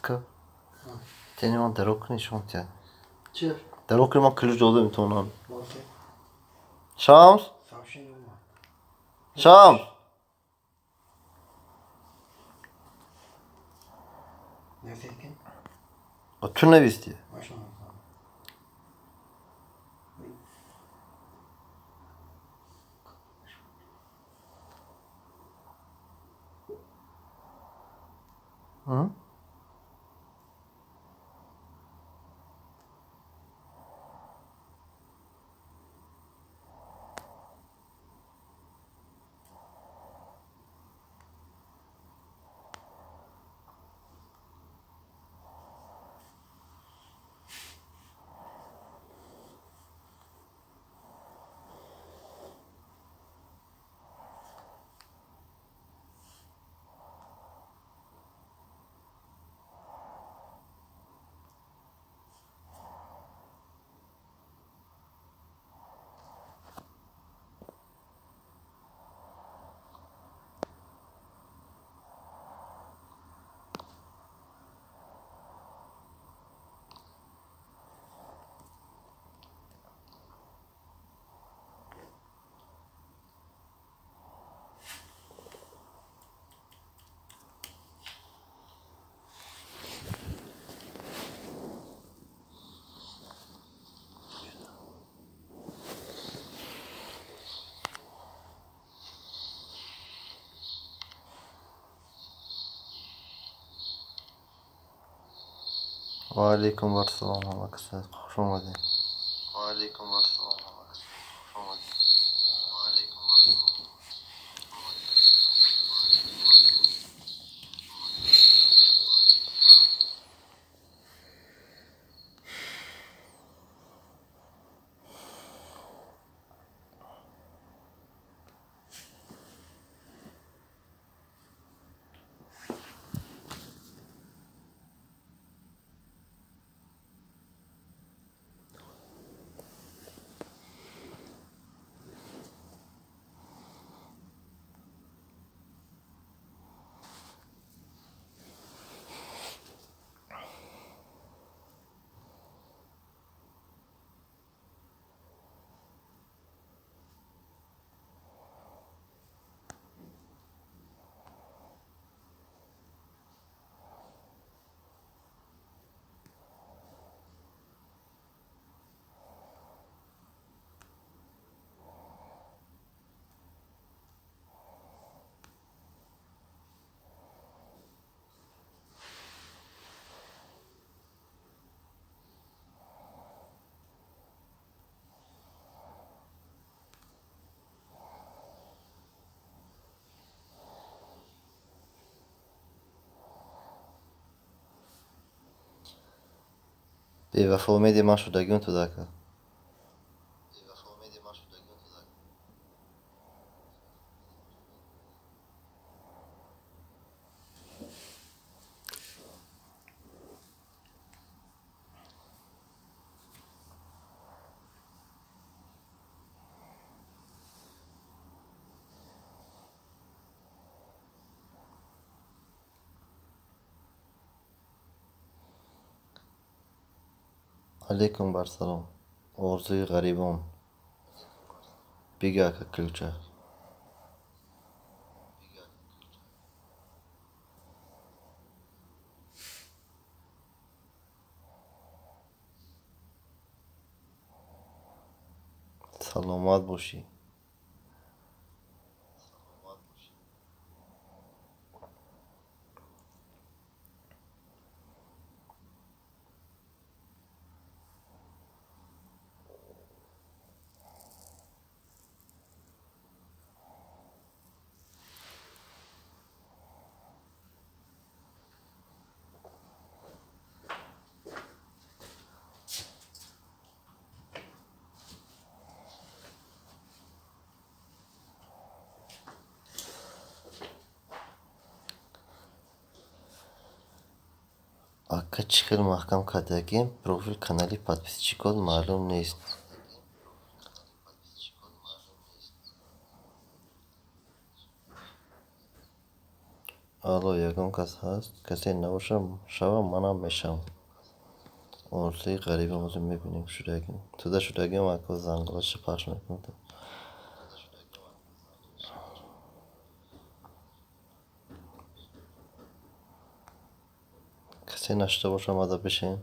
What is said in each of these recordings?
Ака, тени ман даро нишон тя. Чи? Даро ман ключ дода метавонам. Шамс? Шамс! Ту нависти? Ва алейкум ассалом, ҳамакаса хуш омадед. Ва алейкум ассалом, ҳамакаса хуш омадед. Ва алейкум ассалом. Бевафо умеди ман шудагион ту дака. Алейкум барсалом. Орзуи ғарибон. Бига ака ключа. Саломат бошӣ. Ака, чӣ хел маҳкам кардагием профил канали подписчикот маълум нест. Алло, ягон кас ҳаст? Касе набошад, шавам, манам мешавам. Орзуи ғарибам ҳозир мебинем шудагим. Туда шудагим, ако занголаша пахш мекунам. Касе нашуда бошад, омада бишин.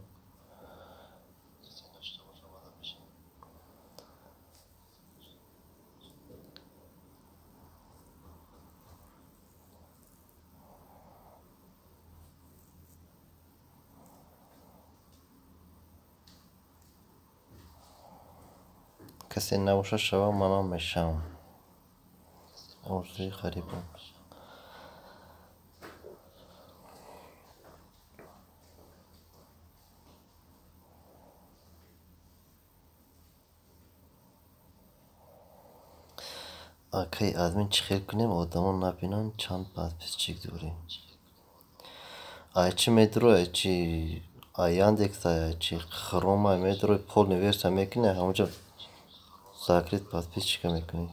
Касе набошад, шавам, манам мешавам. Орзуи ғарибам. Акай админ чӣ хел кунем, одамон набинанд чанд подписчик дорем. Ай чӣ медурой, ай чӣ ай Яндекс, ай чӣ Хром, ай медурой, полный версия мекунӣ, ҳамонҷо закрыть подписчика мекунӣ.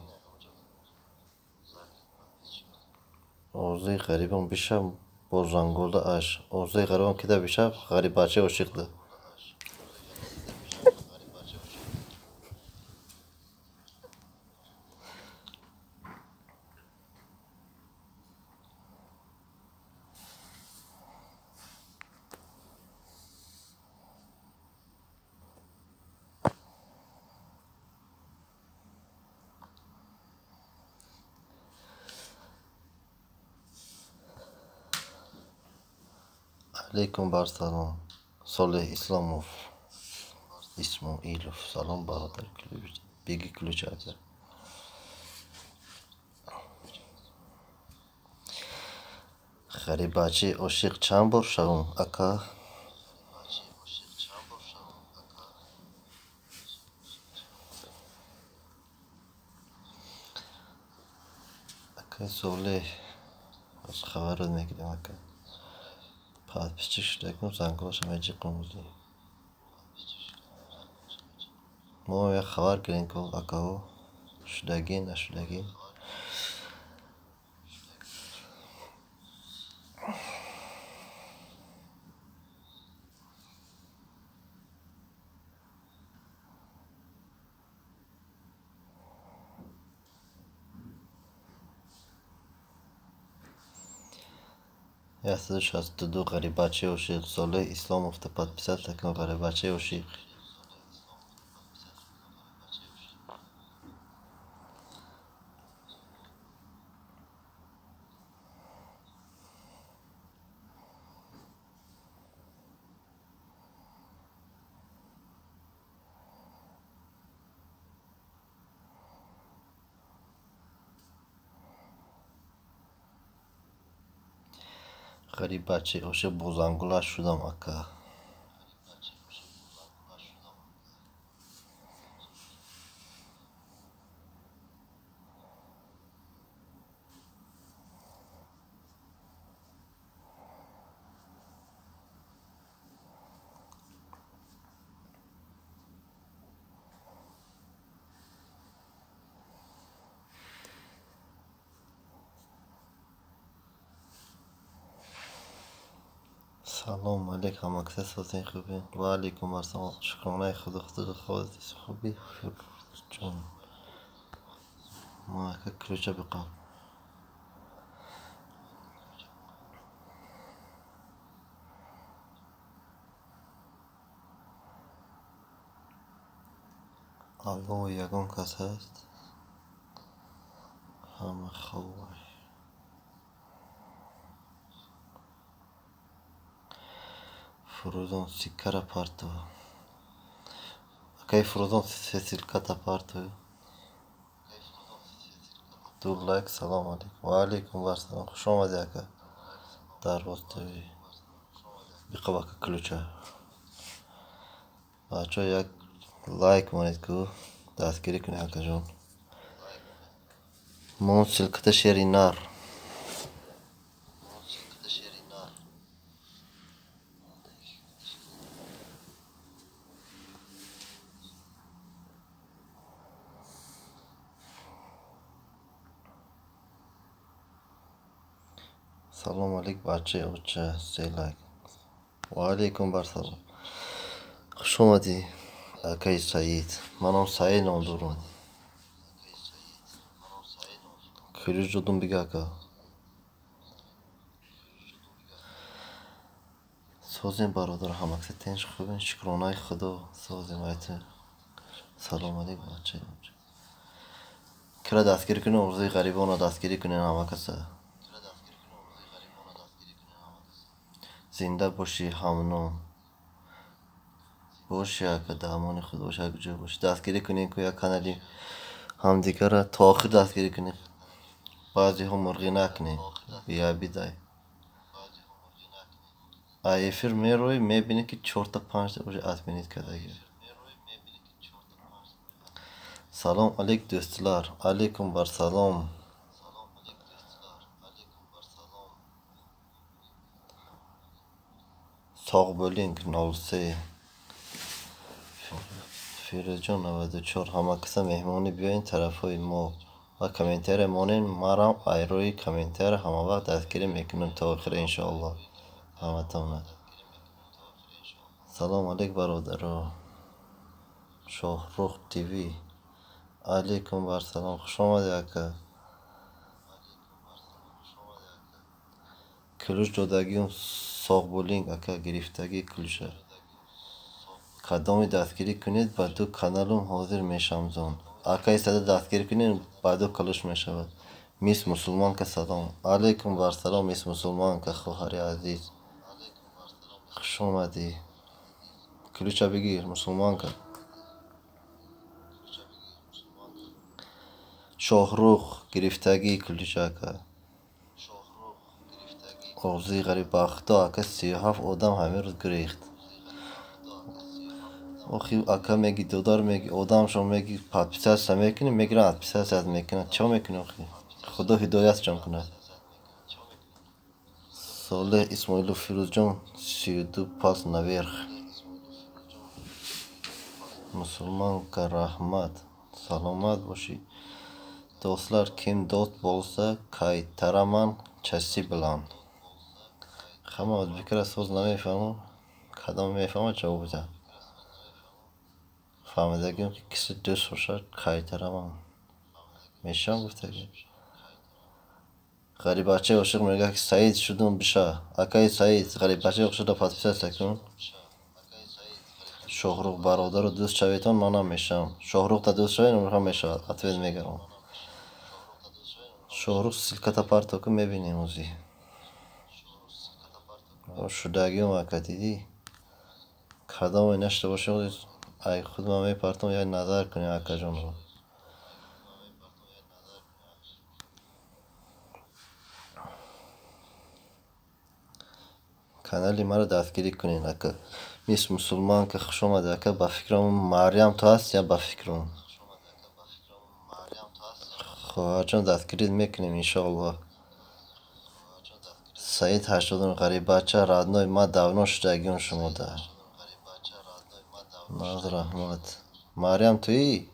Орзуи ғарибам бишав бо зангола аш. Орзуи ғарибам кида бишав, ғариббачаи ошиқда. Алейкум барсалом. Солеҳ Исломов. Исмоилов. Салом, бародар. Беги ключ ака. Ғариббачаи ошиқ чанд бор шавам, ака? Акай Солеҳ, аз хабарот мегирем, ака. Подписчик шудагим, занголаша меҷиқам ӯзи. Мо як хабар кунем, ки акаҳо шудагӣ, нашудагӣ. 162 ғариббачаи ошиқ. Солеҳ Исломовда подписаться кун, ғариббачаи ошиқ. Ғариббачаи ошиқ бо занголаш шудам, ака. Салом алейк, ҳамакса созен, хубӣ? Ва алейкум ассалом. Шукронаи Худо, Худо хоҳад хубӣ ҷон. Ма ака ключа биқаб. Алло, ягон кас ҳаст? Ҳама хоб. Фурӯзон сиккара партов. Акай Фурӯзон, се ссылката партов. Ду лайк, салом алейкум. Ва алейкум вассалом. Хуш омадӣ, ака. Дарвоз ТВ. Биқаб, ака, ключа. Бачаҳо, як лайк монед ку, дастгирӣ кунед, акаҷон. Мон ссылката шери нар. Салом алейк, бачаи оча, се лайк. Ва алейкум барсалом. Хуш омадӣ, акаи Саид. Манам Саид ном дорам. Ключ додум бига, ака. Созем, бародар, ҳамакса тинч, хубем, шукронаи Худо, созем. Айту. Салом алейк, бачаи оча. Кира дастгирӣ кунем, орзуи ғарибонро дастгирӣ кунем ҳамакаса. Зинда бошӣ, ҳамном. Бошӣ, ака, дар амони Худо бошӣ, ҳар куҷо бошӣ. Дастгирӣ кунем ку як канали ҳамдигарра то охир дастгирӣ кунем. Баъзеҳо мурғӣ накунем. Беабидай. А эфир мероӣ, мебинӣ ки чорта панҷта уже отменить кардагӣ. Салом алейк, дӯстлар. Алейкум барсалом. Соғ bo'ling, 03. Фирӯзҷон 94. Ҳамакаса меҳмонӣ биёен тарафҳои мо ва комментария монен. Марам айрӯи комментария ҳамавақт дастгирӣ мекунам то охира, иншоаллоҳ, ҳаматонро. Салом алейк, бародаро. Шоҳрух ТВ. Алейкум барсалом. Хуш омадӣ, ака. Ключ додагиум, соғ булинг, ака, гирифтагӣ ключа. Кадоми дастгирӣ кунед, ба ду каналум ҳозир мешавам. Акаи сада дастгирӣ кунед, ба ду ключ мешавад. Мисс Мусулманка, салом. Алейкум барсалом, мисс Мусулманка, хоҳари азиз. Хуш омадӣ. Ключа бигир, Мусулманка. Шоҳрух гирифтагӣ ключа, ака. Орзуи ғариб, ба Худо, ака, 37 одам ҳамин рӯз гирехт. Охи, ака, меги, додар меги, одамшон меги, подписаться мекунӣ, мегиранд, отписаться мекунанд. Чо мекунӣ охи? Худо ҳидоятшон кунад. Солеҳ Исмоилов, Фирӯзҷон, 32 палец наверх. Мусулманка, раҳмат. Саломат бошӣ. Do'stlar, kim do'st bo'lsa, qaytaraman chasi bilan. Ҳама o'zbeklar so'z намефаҳмад, кадом мефаҳмад, ҷавоб бидиҳад. Фаҳмидагим ки киси дӯст бошад, қайтараман. Мешавам гуфтагӣ. Ғарибачаи ошиқ мегӯяд ки Саид шудум биша. Акаи Саид, ғарибачаи ошиқро подписаться кун. Шоҳрух бародару дӯст шаветон, манам мешавам. Шоҳрухта дӯст шавед, умрҳам мешавад. Ответ мегарам. Шоҳрух, ссылката парто кун, мебинем ӯзи. Шудагиум, ака, дидӣ? Кадоме нашта бошад, ай худ ман мепартом, як назар кунем, акаҷонро. Канали маро дастгирӣ кунед, ака. Мисс Мусулманка, хуш омадӣ, ака. Ба фикрам, Марьям ту ҳастӣ я ба фикрам? Хоҳарҷон, дастгирит мекунем, иншоаллоҳ. Саид 80, ғарибача родной, ман давно шудагиам шумода. Наз, раҳмат. Марьям туӣ?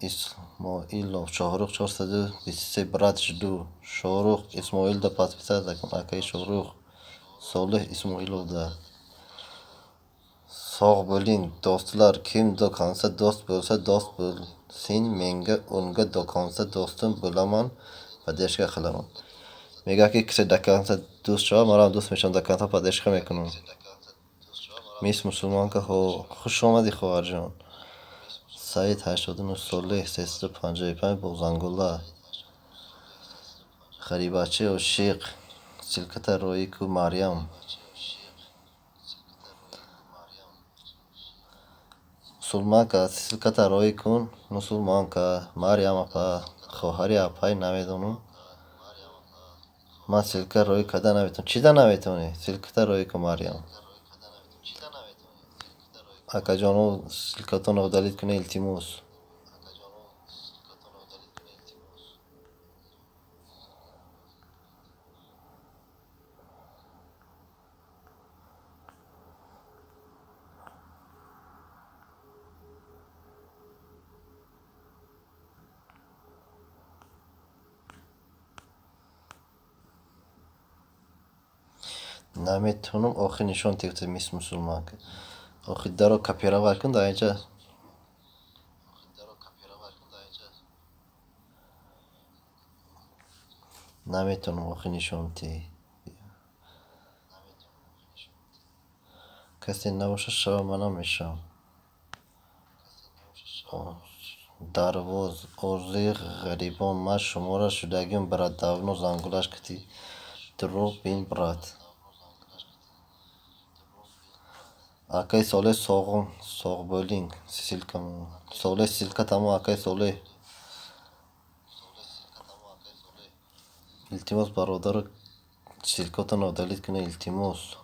Исмоилов Шоҳрух 423, брат, жду. Шоҳрух Исмоилда подписаться кун, акаи Шоҳрух. Солеҳ Исмоиловда. Sog' bo'ling, do'stlar. Kim до конца do'st bo'lsa, do'st bo'lsin menga, unga до конца do'stim bo'laman, поддержка qilaman. Мегӯяд ки кисе до конца дӯст шавад, манам дӯст мешавам, до конца поддержка мекунам. Мисс Мусулманка, хуш омадӣ, хоҳарҷон. Саид 89, Солеҳ 355 бо зангола. Ғарибачаи ошиқ, ссылката роӣ ку, Марьям. Мусулманка, ссылката роӣ кун, Мусулманка, Марьям апа, хоҳари апай, намедонам. Ман ссылка роӣ карда наметавонам. Чида наметавонӣ? Ссылката роӣ кун, Марьям. Акаҷоно, ссылкатонро удалить кунед, илтимос. Наметавонам, охир нишон тегуфта мис мусулман. Охир даро копировать кун дар инҷа. Наметавонам, охир нишон те. Касе набошад, шава ман намешавам. Дарвоз орзуи ғарибон, ман шуморо шудагим, брат, давно зангулаш кати дурӯғ бин, брат. Акай Солеҳ, соғум, соғ bo'ling, ссылка Солеҳ, ссылка тамом, акай Солеҳ. Илтимос, бародаро, ссылкатонро удалить кунед, илтимос.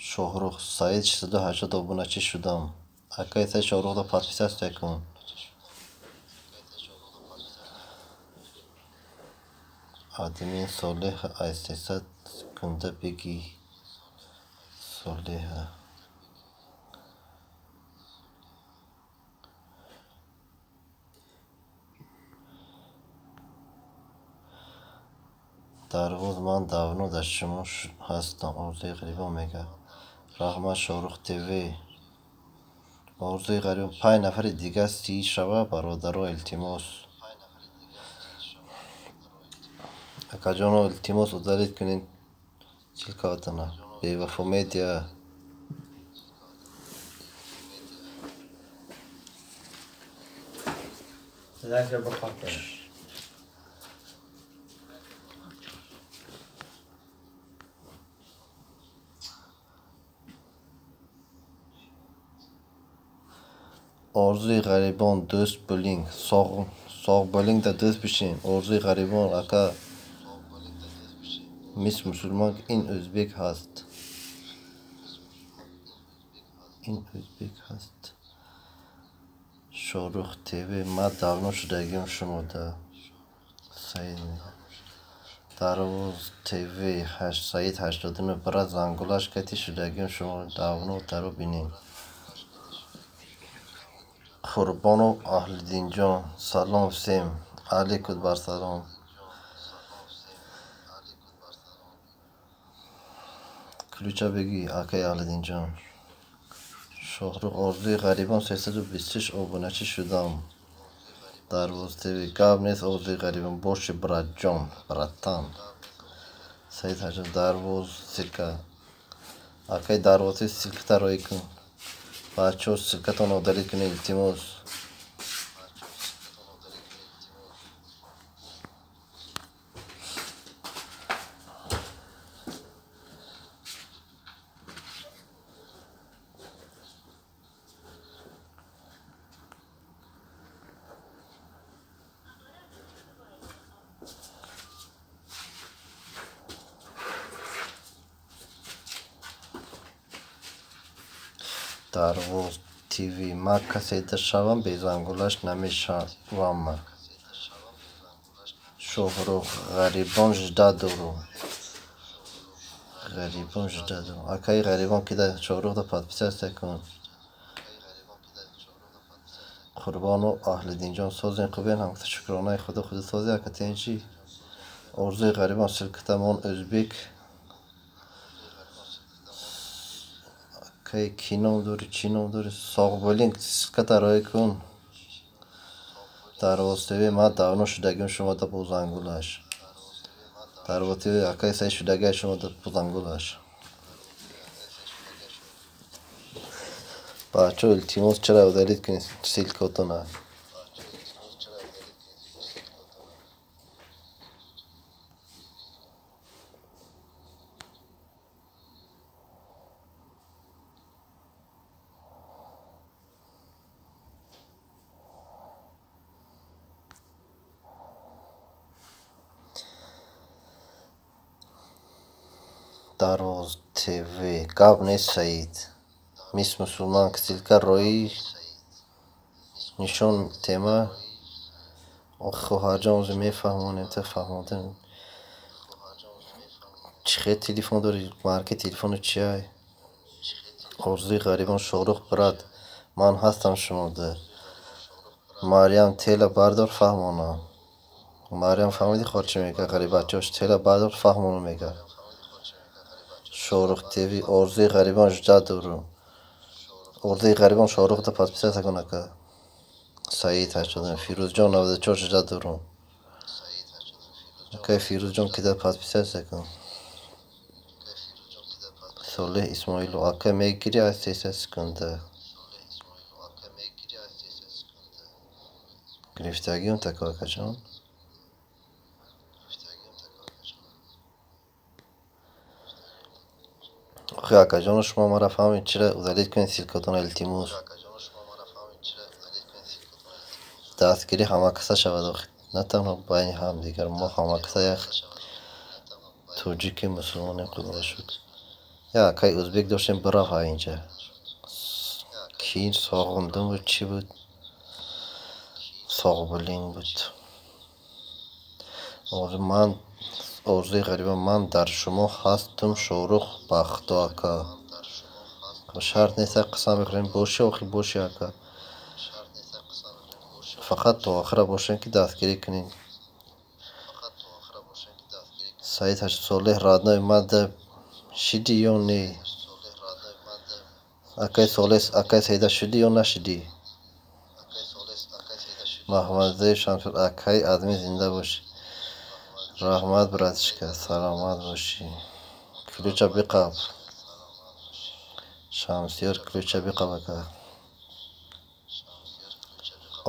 Шоҳрух Саид 680 обуначӣ шудам. Акай Саид, Шоҳрухда подписаться кун. Админ Солеҳ ай 300 кунда бигӣ. Солеҳа. Дарвоз, ман давно дар шумо ҳастам, орзуи ғарибон мегӯяд. Раҳмат, Шоҳрух ТВ. Орзуи ғарибон, 5 нафари дигар 30 шава, бародаро, илтимос. Акаҷоно, илтимос, удалить кунед ссылкаатона. Бевафо медиа. Орзуи ғарибон, дӯст булинг, соғ булинг да дӯст бишин. Орзуи ғарибон, ака мис мусулман, ин ӯзбек ҳаст. Ин ӯзбек ҳаст. Шоҳрух ТВ, ман давно шудагим шумода. Саид Дарвоз ТВ, Саид 89, брат, зангулаш кати шудагим шумо давно таро бинем. Қурбонов Аҳлиддинҷон, салом всем. Алейкум бар салом. Ключа бигӣ, акай Аҳлиддинҷон. Шоҳрух, орзуи ғарибон, 326 обуначӣ шудам. Дарвоз ТВ, гап нест, орзуи ғарибон, боши, братҷон, братан. Саид ҳаҷ Дарвоз, ссылка. Акай Дарвоз, ссылката роӣ кун. Бачаҳо, ссылкатонро удалить кунед, илтимос. Дарвоз ТВ, ман касе шавам, безангулаш намешавам. Шоҳрух ғарибон, жда дору. Ғарибон, жда дору. Акаи ғарибон, кида Шоҳрухда подписаться кун. Қурбону Аҳлиддинҷон, созен, хубен, ҳам шукронаи Худо, худи созе, ака тенчи. Орзуи ғарибон, ссылкатамон ӯзбек. Акай кӣ ном дорӣ, чӣ ном дорӣ? Соғ булинг, ссылката роӣ кун. Дарвоз ТВ, ман давно шудагим шумода бо зангулаш. Дарвоз ТВ, акай Саид, шудагиа шумода бо зангулаш. Бачаҳо, илтимос, чара удалить кунед ссылкатона. Дарвоз ТВ, гап нест, Саид. Мис мусулман, ссылка роӣ нишон тема. Хоҳарҷон, ози мефаҳмонем, та фаҳмонем. Чӣ хел телефон дорӣ? Маркаи телефону чиай? Орзуи ғарибон Шоҳрух брат, ман ҳастам шумода. Марьям тела бардор фаҳмонам. Марьям фаҳмиди хор чӣ мега? Ғарибачаош тела бардор фаҳмонам мега. Шоҳрух ТВ Орзуи ғарибон ждать дорум. Орзуи ғарибон Шоҳрухда подписаться кун ака. Саид 80 Фирӯзҷон 94 ждать дорум. Акай Фирӯзҷон кида подписаться кун. Солеҳ Исмоилов ака мегири аз 300 секунда. Гирифтагиам тако акаҷон. Охи акаҷоно шумо мара фаҳмед чира удалить кунед ссылкатонро илтимос. Дастгирӣ ҳамакаса шавад охи на танҳо байни ҳамдигар мо ҳамакаса як тоҷики мусулмонем худоро шукр. Як акаи ӯзбек доштем бирафт инҷа. Ки соғундум буд чӣ буд? Соғбулин буд. Ман Орзуи ғарибон ман дар шумо ҳастум Шоҳрух Бахто ака. Шарт нест қасам бихӯрем боши охи боши ака. Фақат то охира бошем ки дастгирӣ кунем. Саид Солеҳ родной мада шидӣ ё не? Акай Солеҳ акай Саида шудӣ ё нашудӣ? Маҳмадзоев Шамсур акай адми зинда бошӣ. Раҳмат братишка, саломат бошӣ. Ключа биқаб. Шамсиёр ключа биқаб ака.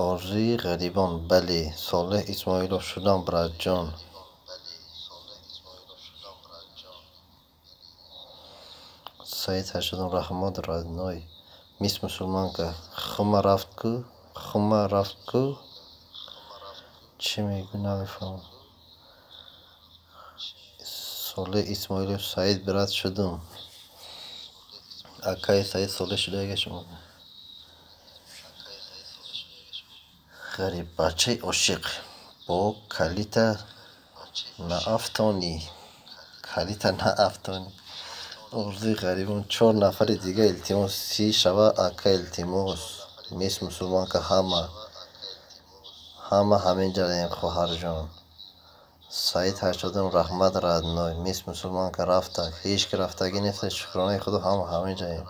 Орзуи ғарибон бале. Солеҳ Исмоилов шудам братҷон. Саид 80 раҳмат родной. Мисс мусулманка. Хума рафт ку? Хума рафт ку? Чӣ мегӯ намефаҳмам. Солеҳ Исмоилов Саид брат шудум. Акаи Саид Солеҳ шуда шумо. Ғариббачаи ошиқ бо калита наафтонӣ. Калита наафтонӣ. Орзуи ғарибон чор нафари дига илтимос сӣ шава ака илтимос. Мисс мусулманка ҳама. Ҳама ҳамин ҷараем хоҳарҷон. Саид 80 раҳмат родной. Мисс мусулманка рафта. Ҳеҷ ки рафтагӣ нест шукронаи худо ҳама ҳамин ҷаем.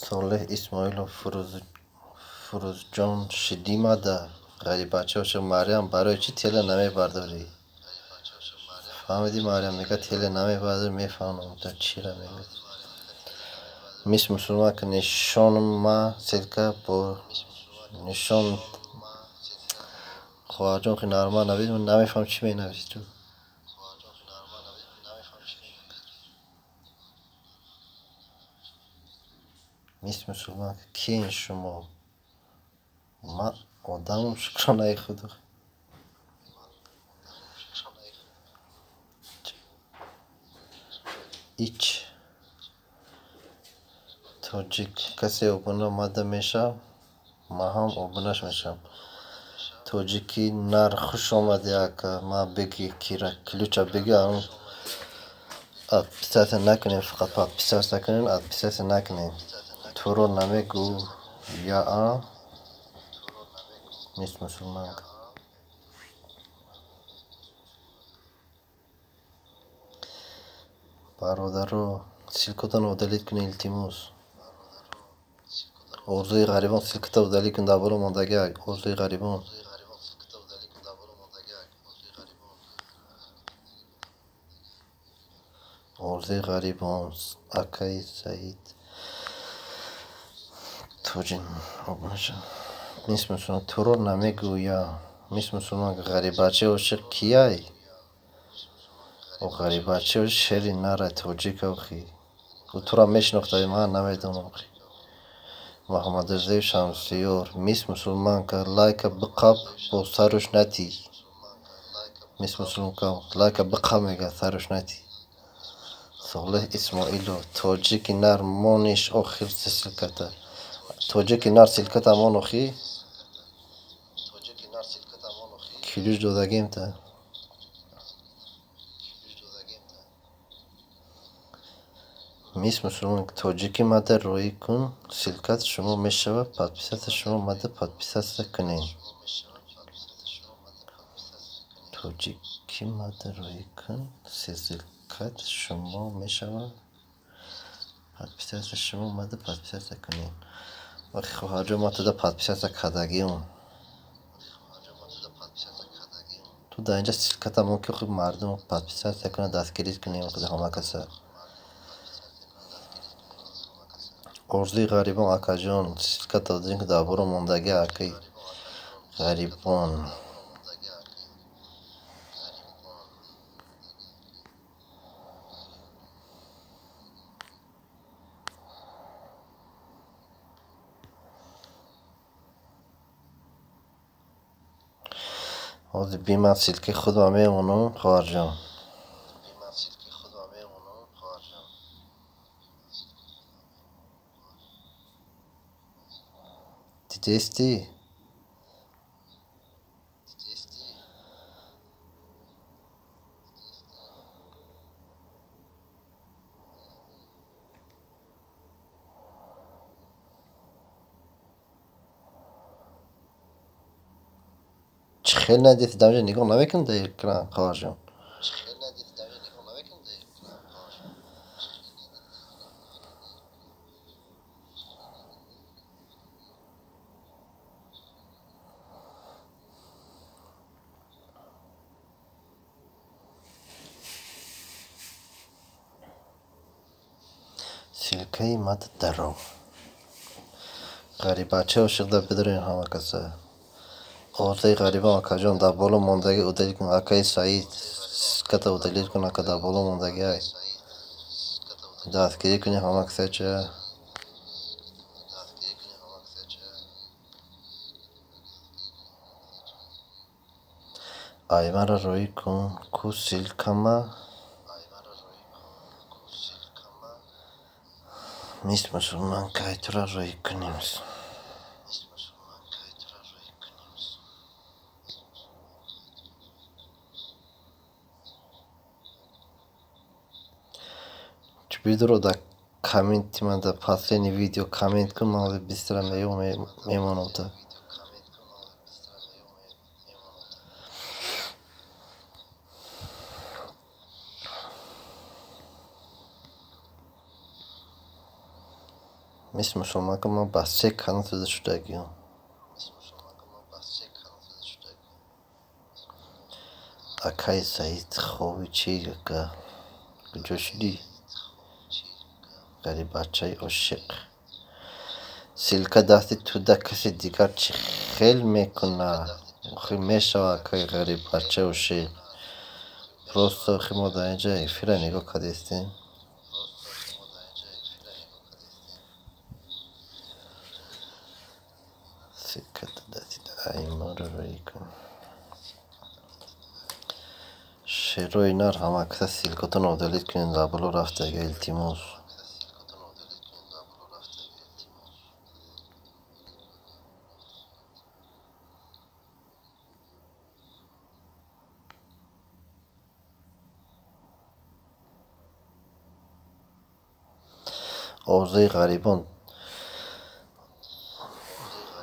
Солеҳ Исмоилов Фурӯзҷон шидимада. Ғарибача ошиқ Марьям барои чӣ тела намебардорӣ? Фаҳмидӣ Марьям мега тела намебардорӣ мефаҳмам та чира мегӯ. Мисс мусулманка нишонма ссылка бо нишон хоҳарҷон хи нормал навис намефаҳмам чӣ менависӣ ту. Мисс мусулманка киен шумо? Ман одамам шукронаи худо. Ич тоҷик касе обуна мада мешавам ман ҳам обунаш мешавам. Тоҷики нар хуш омадӣ ака. Ма беги кира ключа беги ам отписаться накунем фақат подписаться кунем отписаться накунем. Туро намегӯ яа мисс мусулманка. Бародаро ссылкатонро удалить кунед илтимос. Орзуи ғарибон ссылката удалить кун дар боло мондагӣ Орзуи ғарибон. Орзуи ғарибон акаи Саид Тоҷин обуна шав. Мисс мусулман туро намегӯя. Мисс мусулман ғарибачаи ошиқ кияй? О ғарибачаи ошиқ шери нара тоҷик охи. Ӯ туро мешинохта ман намедонам охи. Маҳмадрзаев Шамсиёр мисс мусулманка лайка биқаб бо саруш натӣ. Мисс мусулманка лайка биқаб мега саруш натӣ. Солеҳ Исмоилов, тоҷики нар мониш охир ссылката. Тоҷики нар ссылката мон охи. Ключ додагем-та. Мис мусулмон, тоҷики мада роӣ кун, ссылкат шумо мешавад, подписаться шумо мада подписаться кунед. Тоҷики мада роӣ кун, ссылкат шумо мешавад, подписаться шумо мада подписаться кунед. Охи хоҳарҷон, ман туда подписаться кардагиам. Ту дар инҷа ссылката мон ки мардум подписаться кунад, дастгирӣ кунем ҳама каса. Орзуи ғарибон акаҷон, ссылка додем ки дар боро мондагӣ акаи ғарибон. Ҳозир би ман ссылкаи худро мемонам, хоҳарҷон. Дидестӣ? Чӣ хел надидӣ? Дар инҷа нигоҳ намекунӣ дар экран, хоҳарҷон? Ссылкаи мада даро. Ғарибачаи ошиқда бидорем ҳама каса. Орзуи ғарибон акаҷон, дар боло мондагӣ удалить кун. Акаи Саид, ссылката удалить кун, ака дар боло мондагӣ ай. Дастгирӣ кунем ҳама касача. Ай маро роӣ кун, ку ссылкама. Мис мусулман, кай тура роӣ кунем? Бидро дар комменти ман дар последний видео коммент кун, ман ҳозир бистра мемонам та. Мис мусулман, ки ман ба се канал зада шудагиам. Акаи Саид, хоби чӣ ака? Куҷо шудӣ? Ғарибачаи ошиқ. Ссылка дасти туда каси дигар чӣ хел мекунад? Охи мешавад акаи ғарибачаи ошиқ. Просто охи мо дар инҷа эфира нигоҳ кардистем. Ссылка дасти ай моро роӣ кун. Шерои нар ҳама каса ссылкатонро удалить кунед, дар боло рафтага, илтимос. Орзуи ғарибон,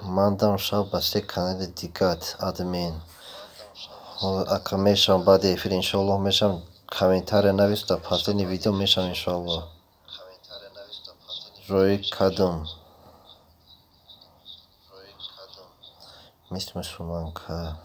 ман дам шаб ба се канали дигат админ. Ака мешавам баъди эфир иншоаллоҳ мешавам. Комментария навис дар последний видео мешавам иншоаллоҳ. Роӣ кардум. Мис мусулманка.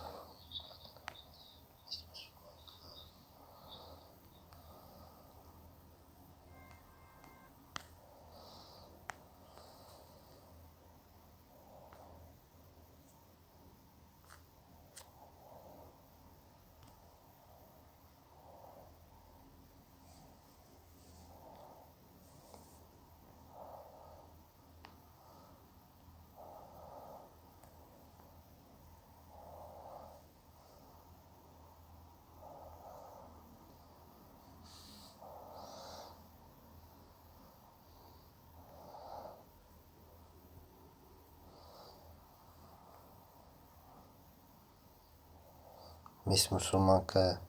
Мисс Мусулманка.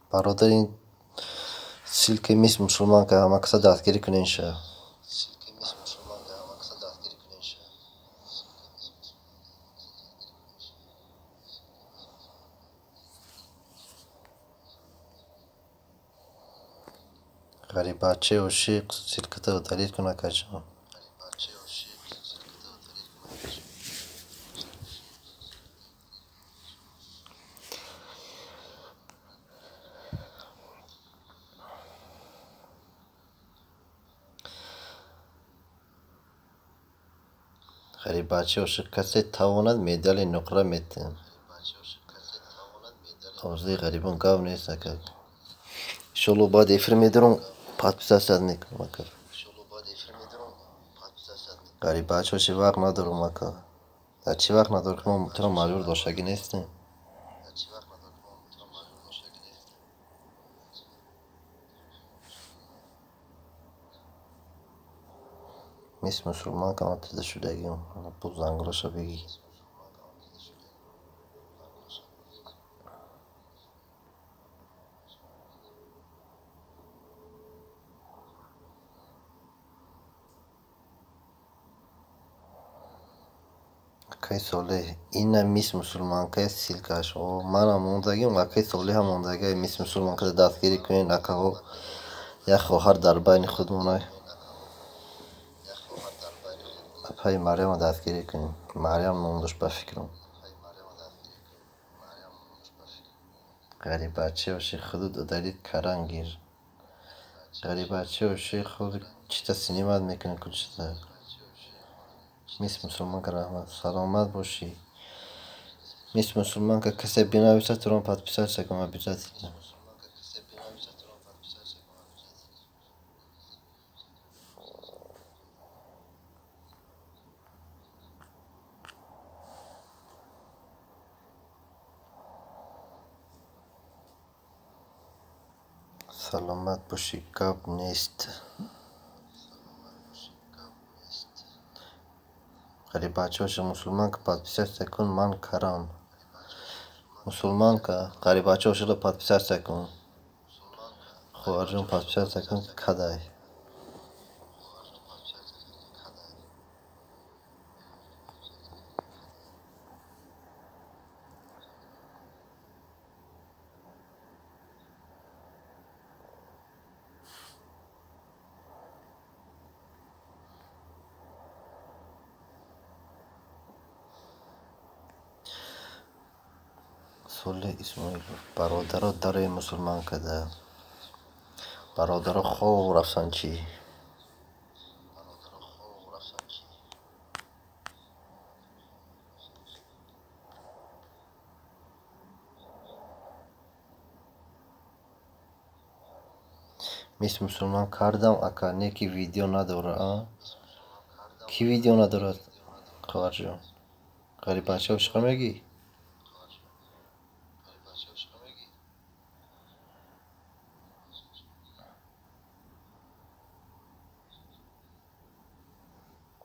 Бародар, ин ссылкаи Мисс Мусулманка, ҳама каса дастгирӣ кунен ша. Ғариббачаи ошиқ, ссылката удалить кун, акаҷон. Ғариббачаи ошиқ, касе тавонад медали нуқра метиҳам. Орзуи ғарибон гап нест, ака. Иншолло, баъд эфир медорам, подписаться мекунам, ака. Ғариббача ошиқ, вақт надорам, ака. Дар чӣ вақт надорӣ? Мо туро маҷбур доштагӣ нестем. Мисс Мусулманка, ман тида шудагим. Бу зангулаша бигӣ. Акаи Солеҳ, ина Мисс Мусулманкая ссылкаш. О, манам мондагим, акаи Солеҳам мондагиа. Мисс Мусулманкада дастгирӣ кунед, акаҳо. Як хоҳар дар байни худмонай. Апаи Марьяма дастгирӣ кунем. Марьям ном дошт, ба фикрам. Ғариббачаи ошиқ, худут удалить каран гир. Ғариббачаи ошиқ, худ чита снимать мекунӣ кулчита. Мисс Мусулманка, раҳмат, саломат бошӣ. Мисс Мусулманка, касе бинависад, туро подписаться кун обязательно. Саломат бошӣ, гап нест. Ғариббача ошиқ, Мусулманка, подписаться кун, ман карам. Мусулманка, Ғариббача ошиқро подписаться кун. Хоҳарҷон, подписаться кун, кадай. Солеҳ Исмоилов, бародаро дарои мусулманкада. Бародаро хоб рафтан чӣ? Мисс Мусулман кардам, ака, не ки видео надора, а? Кӣ видео надорад, хоҳарҷон? Ғариббача ошиқро мегӣ?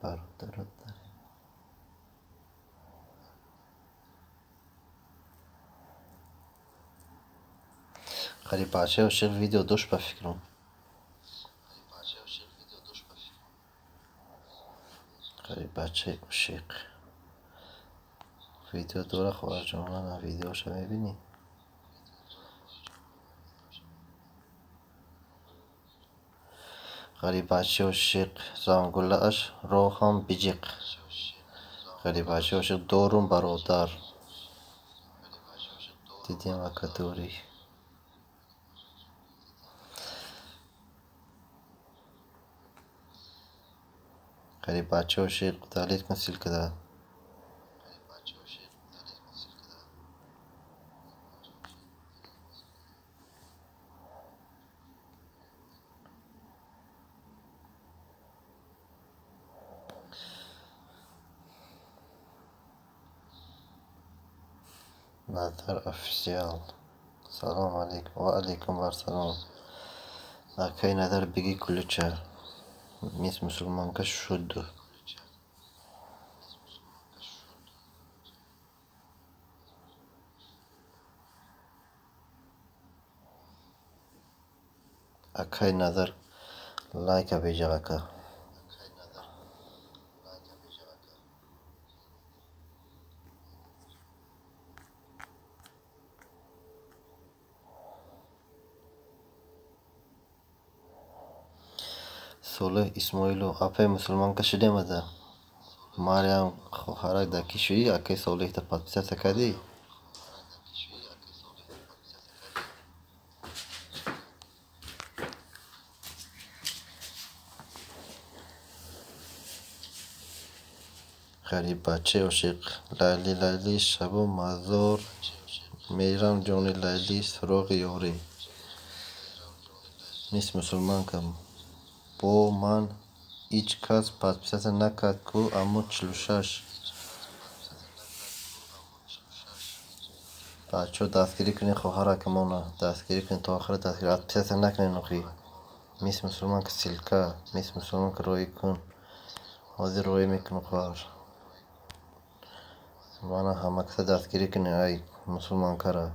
Бародаро Ғариббачаи ошиқ видео дошт, ба фикрам. Ғариббачаи ошиқ видео дора, хоҳарҷон, мана видеоша мебинӣ? Ғариббачаи ошиқ, зангулааш роҳам биҷиқ. Ғариббачаи ошиқ, дорум, бародар. Дидем, ака, дорӣ. Ғариббачаи ошиқ, удалить кун ссылкада. Назар Официал. Салом алейкум. Ва алейкум вассалом. Акаи Назар, бигӣ кулюча. Мисс Мусулманка шуд. Акай Назар лайка беҷа ака. Солеҳ Исмоилов апаи мусулмонка шудем ада. Марьям хоҳарак дар кӣ шудӣ? Акаи Солеҳта подписаться кардӣ? Ғариббачаи ошиқ. Лайли Лайли шабу мазор мерам ҷони Лайли суроғи ёрӣ. Мисс мусулманка бо ман ҳеҷ кас подписаться накард ку, аммо 46. Бачаҳо дастгирӣ кунед хоҳаракамона, дастгирӣ кунед то охира дастгирӣ, подписаться накунед охи. Мисс мусулманка ссылка, мисс мусулманка роӣ кун. Ҳозир роӣ мекунам хоҳар. Мана ҳама каса дастгирӣ кунед ай мусулманкара.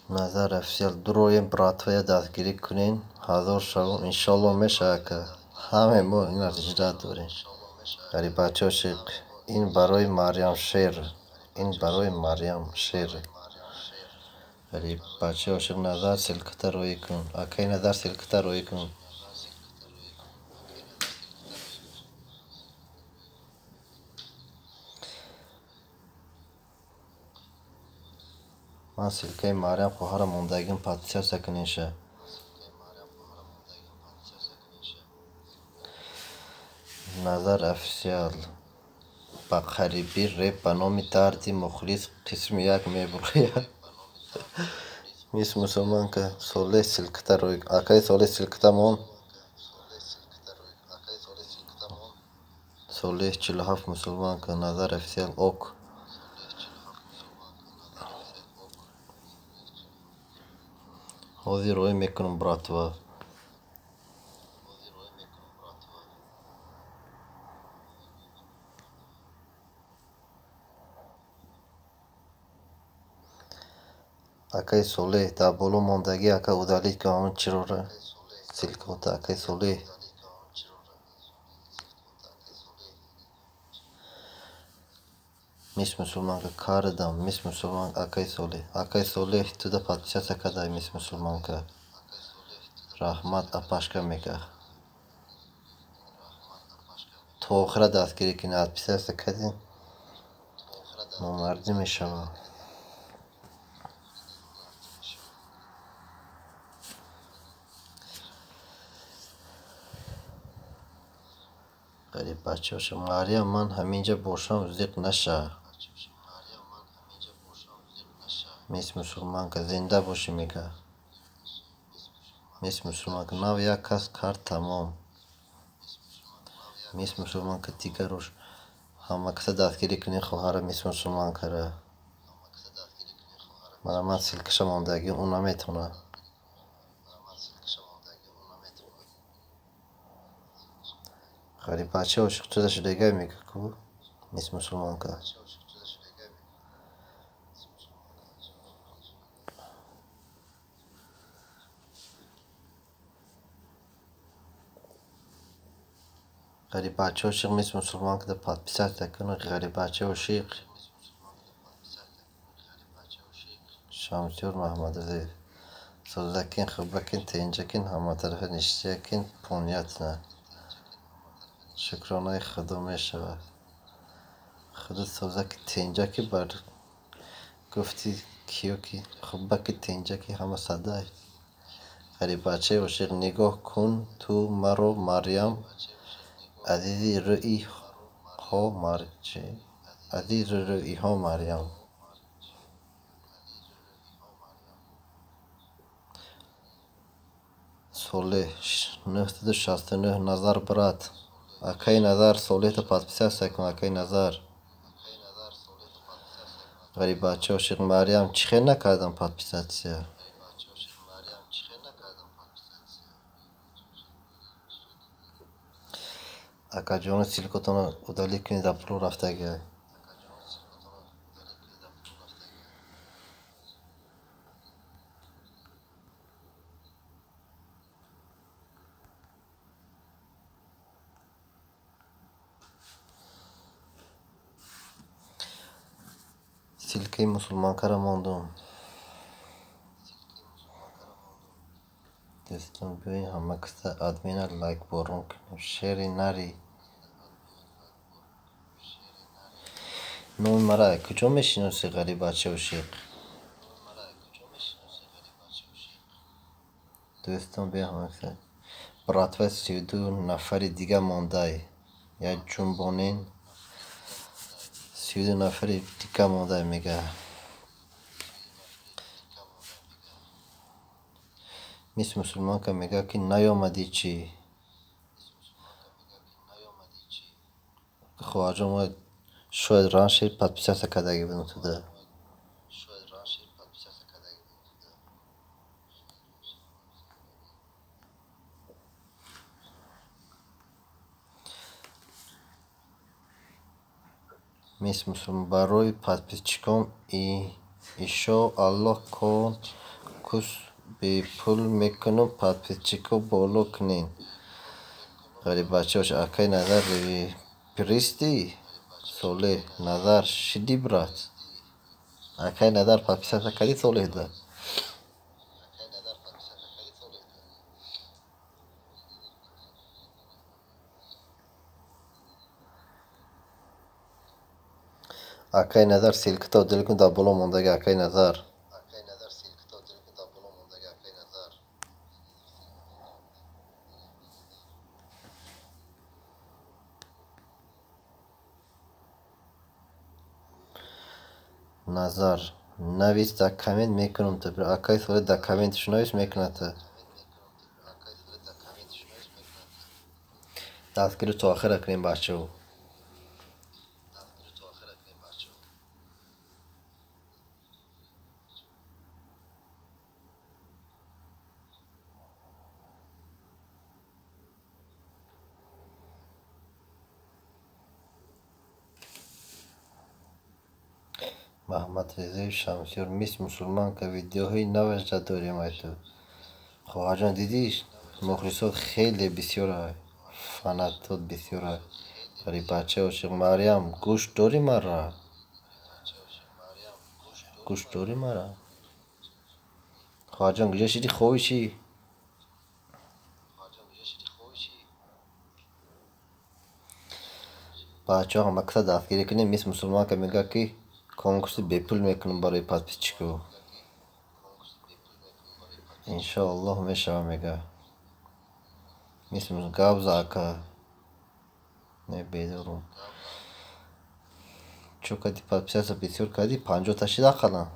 Назар официал дуроем братвая дастгирӣ кунен, 1000 шавум иншоалло мешавад ака. Ҳамаи мо инро ҳиҷрат дорем. Ғариббачаи ошиқ. Ин барои Марьям шер. Ин барои Марьям шер. Ғариббачаи ошиқ Назар ссылката роӣ кун. Акаи Назар ссылката роӣ кун. Ман ссылкаи Марьям хоҳара мондагим подписаться кунеша. Назар официал ба қарибӣ реп ба номи Дарди мухлис қисми 1 мебуряд. Мисс мусулманка Солеҳ ссылката роӣ. Акаи Солеҳ ссылката мон. Солеҳ 47 мусулманка. Назар официал ок. Ҳозир роӣ мекунам братва. Акаи Солеҳ дар боло мондагӣ ака удалить кун ҳамон чирора. Ссылката акаи Солеҳ. Мисс мусулманка кардам. Мисс мусулманка акаи Солеҳ. Акаи Солеҳ туда подписаться кардай мисс мусулманка. Раҳмат апашка мега. То охира дастгирӣ кунед, подписаться кардем номардӣ мешавад. Ғариббачаи ошиқ. Марьям ман ҳаминҷа бошам зиқ наша. Мисс мусулманка зинда бошӣ мега. Мисс мусулманка нав як кас кард тамом. Мисс мусулманка дигарош. Ҳама каса дастгирӣ кунед хоҳара мисс мусулманкара. Мана ман ссылкаша мондагӣ, ӯ наметавонад. Ғариббачаи ошиқ туда шудагай мега ку мисс мусулманка. Ғариббачаи ошиқ мисс мусулманка подписаться кунед. Ғариббачаи ошиқ. Шамсиёр Маҳмадалиев. Созакин, хубакин, тенҷакин, ҳаматарафа ништиякин, понятно. Шукронаи Худо мешавад. Худо созаки тенҷаки бар гуфти киё ки хубаки тенҷаки ҳама садай. Ғариббачаи ошиқ нигоҳ кун ту маро Марьям азизи рӯиҳо азизи рӯиҳо Марьям. Солеҳ 969 Назар брат. Акаи Назар Солеҳта подписаться кун акаи Назар. Ғариббачаи ошиқ Марьям чӣ хел накардам подписаться? Акаҷони ссылкатонро удалить кунед дар пуло рафтагиай. Ссылкаи мусулмонкаро мондум. Дӯстон, биёед ҳама каса админа лайкборон кунем. Шери нари. Номи мара куҷо мешиноси, ғарибачаи ошиқ? Дӯстон, биёед ҳама каса. Братва, 32 нафари дига мондай. Як ҷунбонен 32 нафари дига мондай, мега. Мис мусулмонка мега, ки наёмадӣ чӣ? Хоҳарҷон, мо шояд раньше подписаться кардагӣ будем туда. Мис мусулмон, барои подписчикон ишо Аллоҳ конкурс бепул мекунам, подписчико боло кунен. Ғарибачаош, акай Назар репристи? Солеҳ Назар шиди, брат? Акай Назар, подписаться кардӣ Солеҳда? Акай Назар, ссылката удалить кун, дар боло мондаги, акай Назар. Назар, навис дар коммент, мекунам та. Акай Солеҳ, дар комменташ навис, мекунад та. Дастгирӣ то охира кунем, бачаҳо. Маҳмадрезои Шамсиёр, мис мусулмонка, видеоҳои навашда дорем ай ту. Хоҳарҷон, дидиш, мухлисот хеле бисёра, фанатот бисёра. Ғарибачаи ошиқ, Марьям, гӯш дорӣ мара? Гӯш дорӣ мара? Хоҳарҷон, куҷо шидӣ, хобӣ чӣ? Бачаҳо, ҳама каса дастгирӣ кунем. Мис мусулмонка мегӯяд, ки конкурси бепул мекунам барои подписчико. Иншоаллоҳ, мешава, мега. Мис гап за, ака. Не, бедорум. Чо кардӣ, подписаться бисёр кардӣ, 50-та шид ақаллан.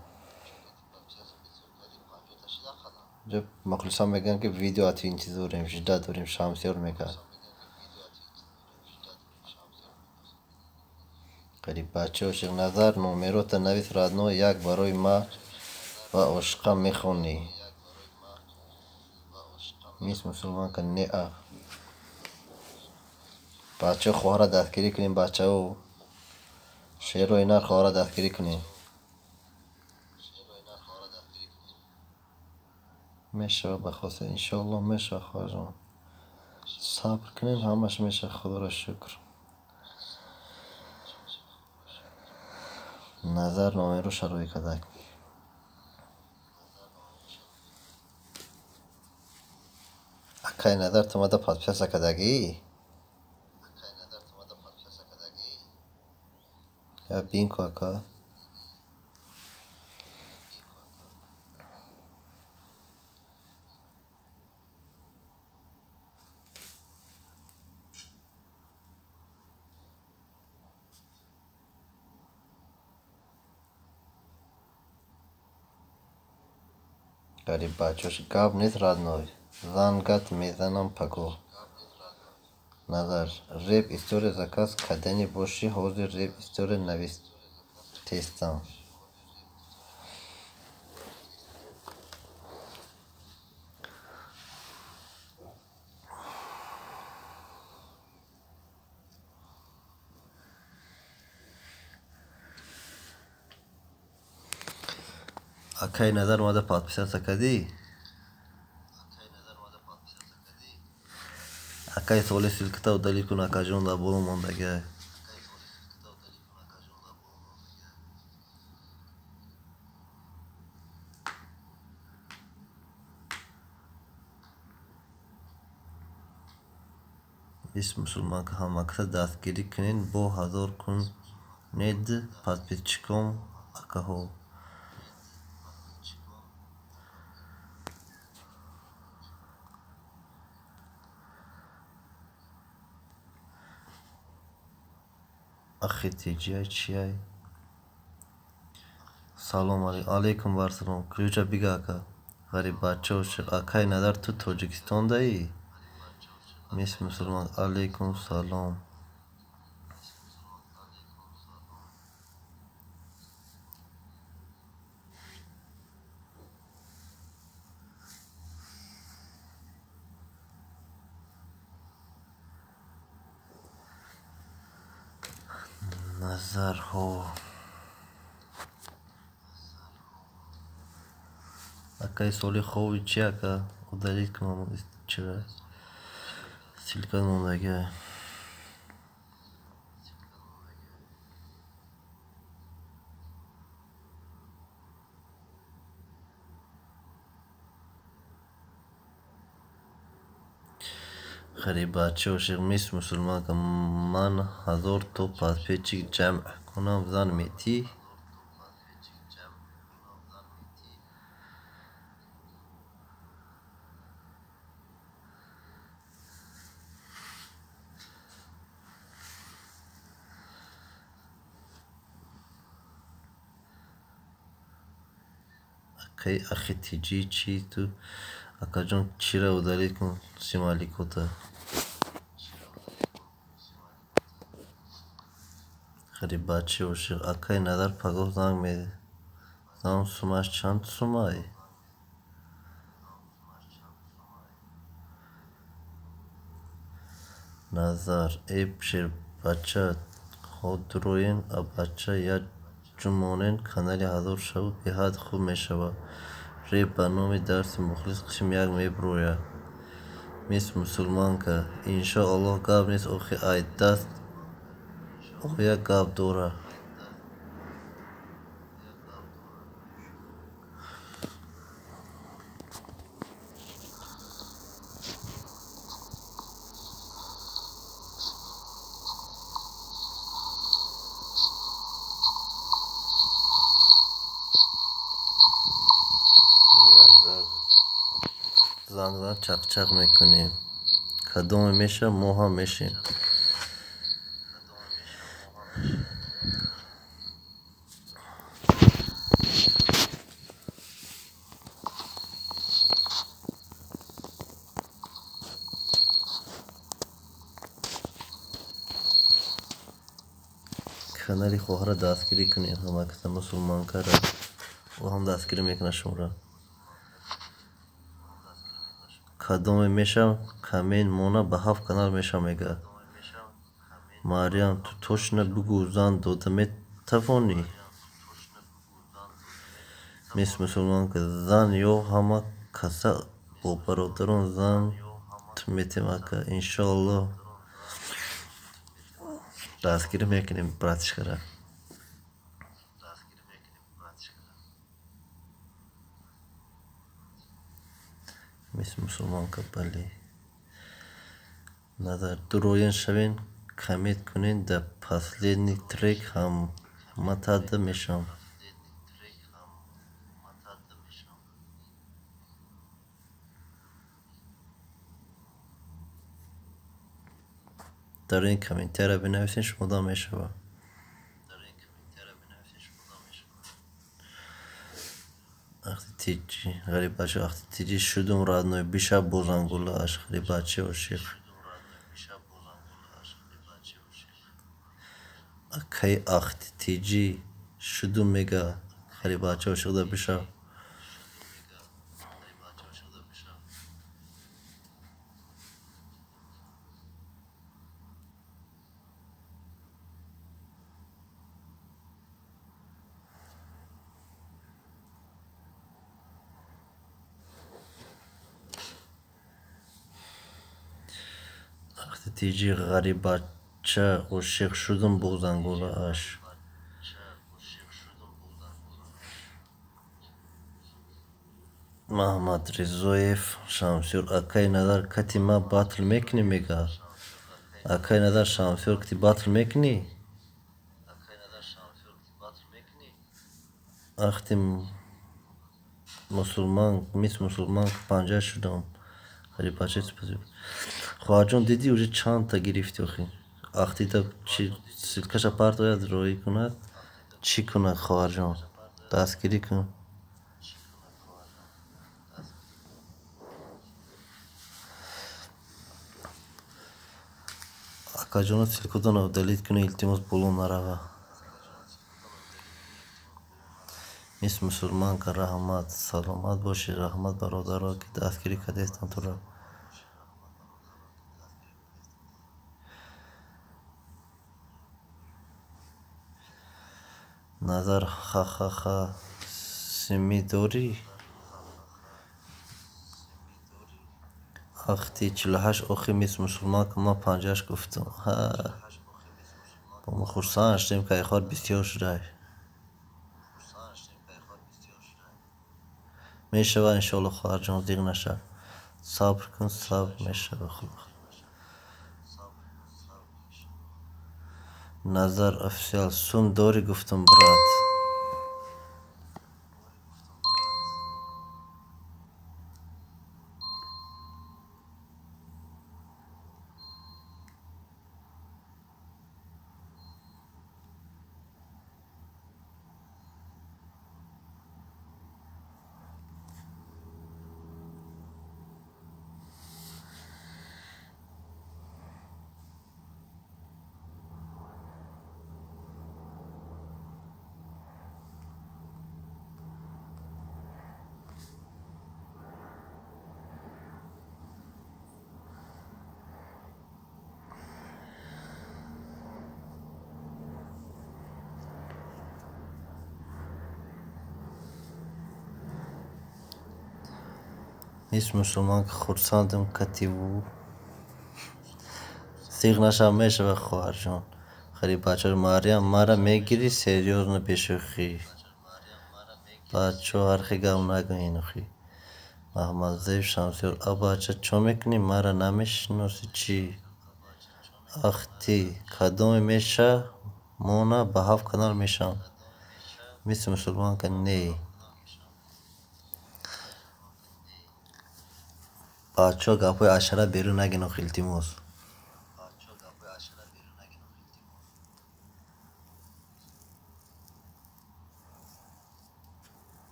Мухлисон мегӯянд, ки видео ати интизорем, ждать дорем, Шамсиёр мегӯяд. Ғарибачаи ошиқ, Назар, номерота навис, родной, як барои ма ва ошиқа мехонӣ. Мис мусулмонка, неа. Бачаҳо, хоҳарро дастгирӣ кунем, бачаҳо. Шерои нар, хоҳарро дастгирӣ кунем. Мешава, ба хоста, иншоаллоҳ, мешава, хоҳарҷон. Сабр кунем, ҳамаш мешава, худоро шукр. Назар номеро шароӣ кардак. Акай Назар, ту мада подписаться кардагӣ? Я бин ку, ака. Ғарибачош, гап нест, родной. Зангат мезанам пагоҳ. Назар, реп история заказ кардани бошӣ, ҳозир реп история навистестам. Акай Назар, омада подписаться кардӣ? Акай Солеҳ, ссылката удалить кун, акаҷон, дар боло мондагиай. Мисс мусулманка ҳамакаса дастгирӣ кунед бо 1000 кунед подписчиком акаҳо. Ахи тиҷиай чиай? Салом алейкум варсалом. Ключа бига ака. Ғариббача ошиқ. Акай Назар ту Тоҷикистондаӣ? Мисс мусулман алейкум салом. Назарҳо. Акаи соли хови чи ака? Удалить кунам чира? Ссылка мондагиа. Ғариббача ошиқ. Мисс мусулманка ман 1000 то подписчик ҷамъ кунам зан метӣ? Акаи ахи тиҷӣ чи ту? Акаҷон чира удалить кун сималикота. Ғариббачаи ошиқ. Акаи Назар пагоҳ занг мезанам сумаш чанд сумай? Назар. Э шербача хо дуроен абача як ҷумонен канали 1000 шаву беҳад хуб мешавад. Реп ба номи дарси мухлис қисми 1 меброяд. Мисс мусулманка. Иншоаллоҳ гап нест охи ай даст оя гап дора. Занг зан чақчақ мекунем. Кадоме мешавад мо ҳам мешем. Канали хоҳарро дастгирӣ кунед ҳамакаса мусулманкара. Ӯ ҳам дастгирӣ мекунад шуморо. Кадоме мешавам камен мона ба 7 канал мешавам мега. Мариям ту точно бугӯ зан дода метавонӣ? Мисс мусулманка зан ё ҳама каса бо бародарон зан метем ака. Иншоаллоҳ дастгирӣ мекунем братишкара. Мисс мусулманка бале. Назар дуроен шавен коммент кунед дар последний трек ҳаматада мешавам. Дар ин комментария бинависед шумода мешавад. Ахти тиҷӣ ғариббача ахти тиҷӣ шудум родной бишаб бо зангулааш ғариббачаи ошиқ. Акаи ахти тиҷӣ шудум мега ғариббачаи ошиқда бишаб. Ахти тиҷӣ ғариббача ошиқ шудум бо зангулааш. Маҳмадризоев Шамсиёр. Акаи Назар кати ма батл мекунӣ мега. Акай Назар Шамсиёр, ки батл мекунӣ? Ахти мусулман, мис мусулман панҷа шудам. Ғарибача, хоҳарҷон, дидӣ, уже чандта гирифтӣ охи. Ахтита чи ссылкаша партояд, роӣ кунад, чӣ кунад? Хоҳарҷон, дастгирӣ кун. Акаҷоно, ссылкатонро удалить кунед, илтимос, боло нарава. Мис мусулманка, раҳмат, саломат бошед, раҳмат, бародаро, ки дастгирӣ кардестан туро. Назар, ха-ха-ха, симӣ дорӣ? Ахти 48, охи мис мусулманка, ман 58 гуфтам. Ҳа, бо мо хурсанд шудем, ки айхор бисёр шудай. Мешава, иншоалло, хоҳарҷон, зиқ наша. Сабр кун, сабр мешава. Назар официал, сум дорӣ, гуфтам, брат. Мис мусулман, хурсандам кативу. Зиқ наша, мешава, хоҳарҷон. Ғарибача, Мариям, мара мегирӣ серьёзно, бешӯхӣ? Бачо, ҳархи гап нагӯен охи. Маҳмадзеб Шамсиёр, а бача, чо мекунӣ, мара намешиносӣ чӣ? Ахти кадоме меша мона ба ҳафт канал мешавам. Мис мусулманка, не. Бачаҳо, гапҳои ашара берун нагин охи, илтимос.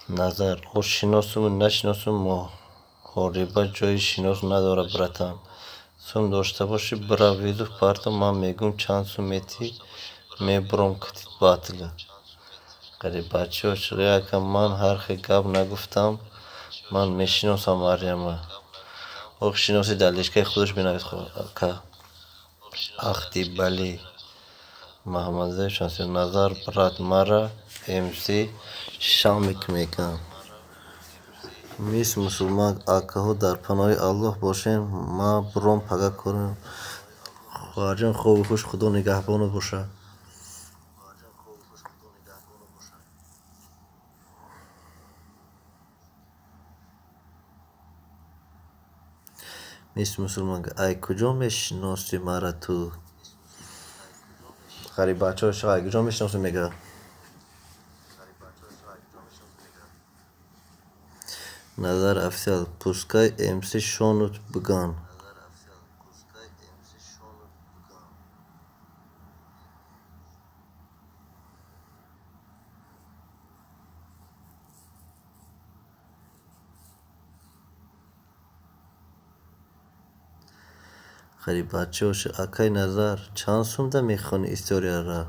Назар, о шиносуму нашиносум, муҳориба ҷои шинос надорад, братан. Сум дошта бошӣ, бира вызов парто, ман мегӯм чанд сум метӣ, мебуром катит батл. Ғарибачи ошиқи, ака, ман ҳархе гап нагуфтам, ман мешиносам Марьяма. Ох, шиноси, дар личкаи худаш бинавис, ака. Ахти, бале. Маҳмадзеб Шамсиёр, Назар, брат, мара МС Шамик мекунам. Мис мусулман, акаҳо, дар паноҳи Аллоҳ бошем, ман буром, пага корам. Хоҳарҷон, хобу хуш, Худо нигаҳбонат бошад. Мис мусулман, ай куҷо мешиносӣ мара ту? Ғарибачаҳо, ай куҷо мешиносӣ, мега. Назар официал, пускай МС шонут биган. Ғарибачи ошиқ, акай Назар, чанд сумда мехонӣ историяра?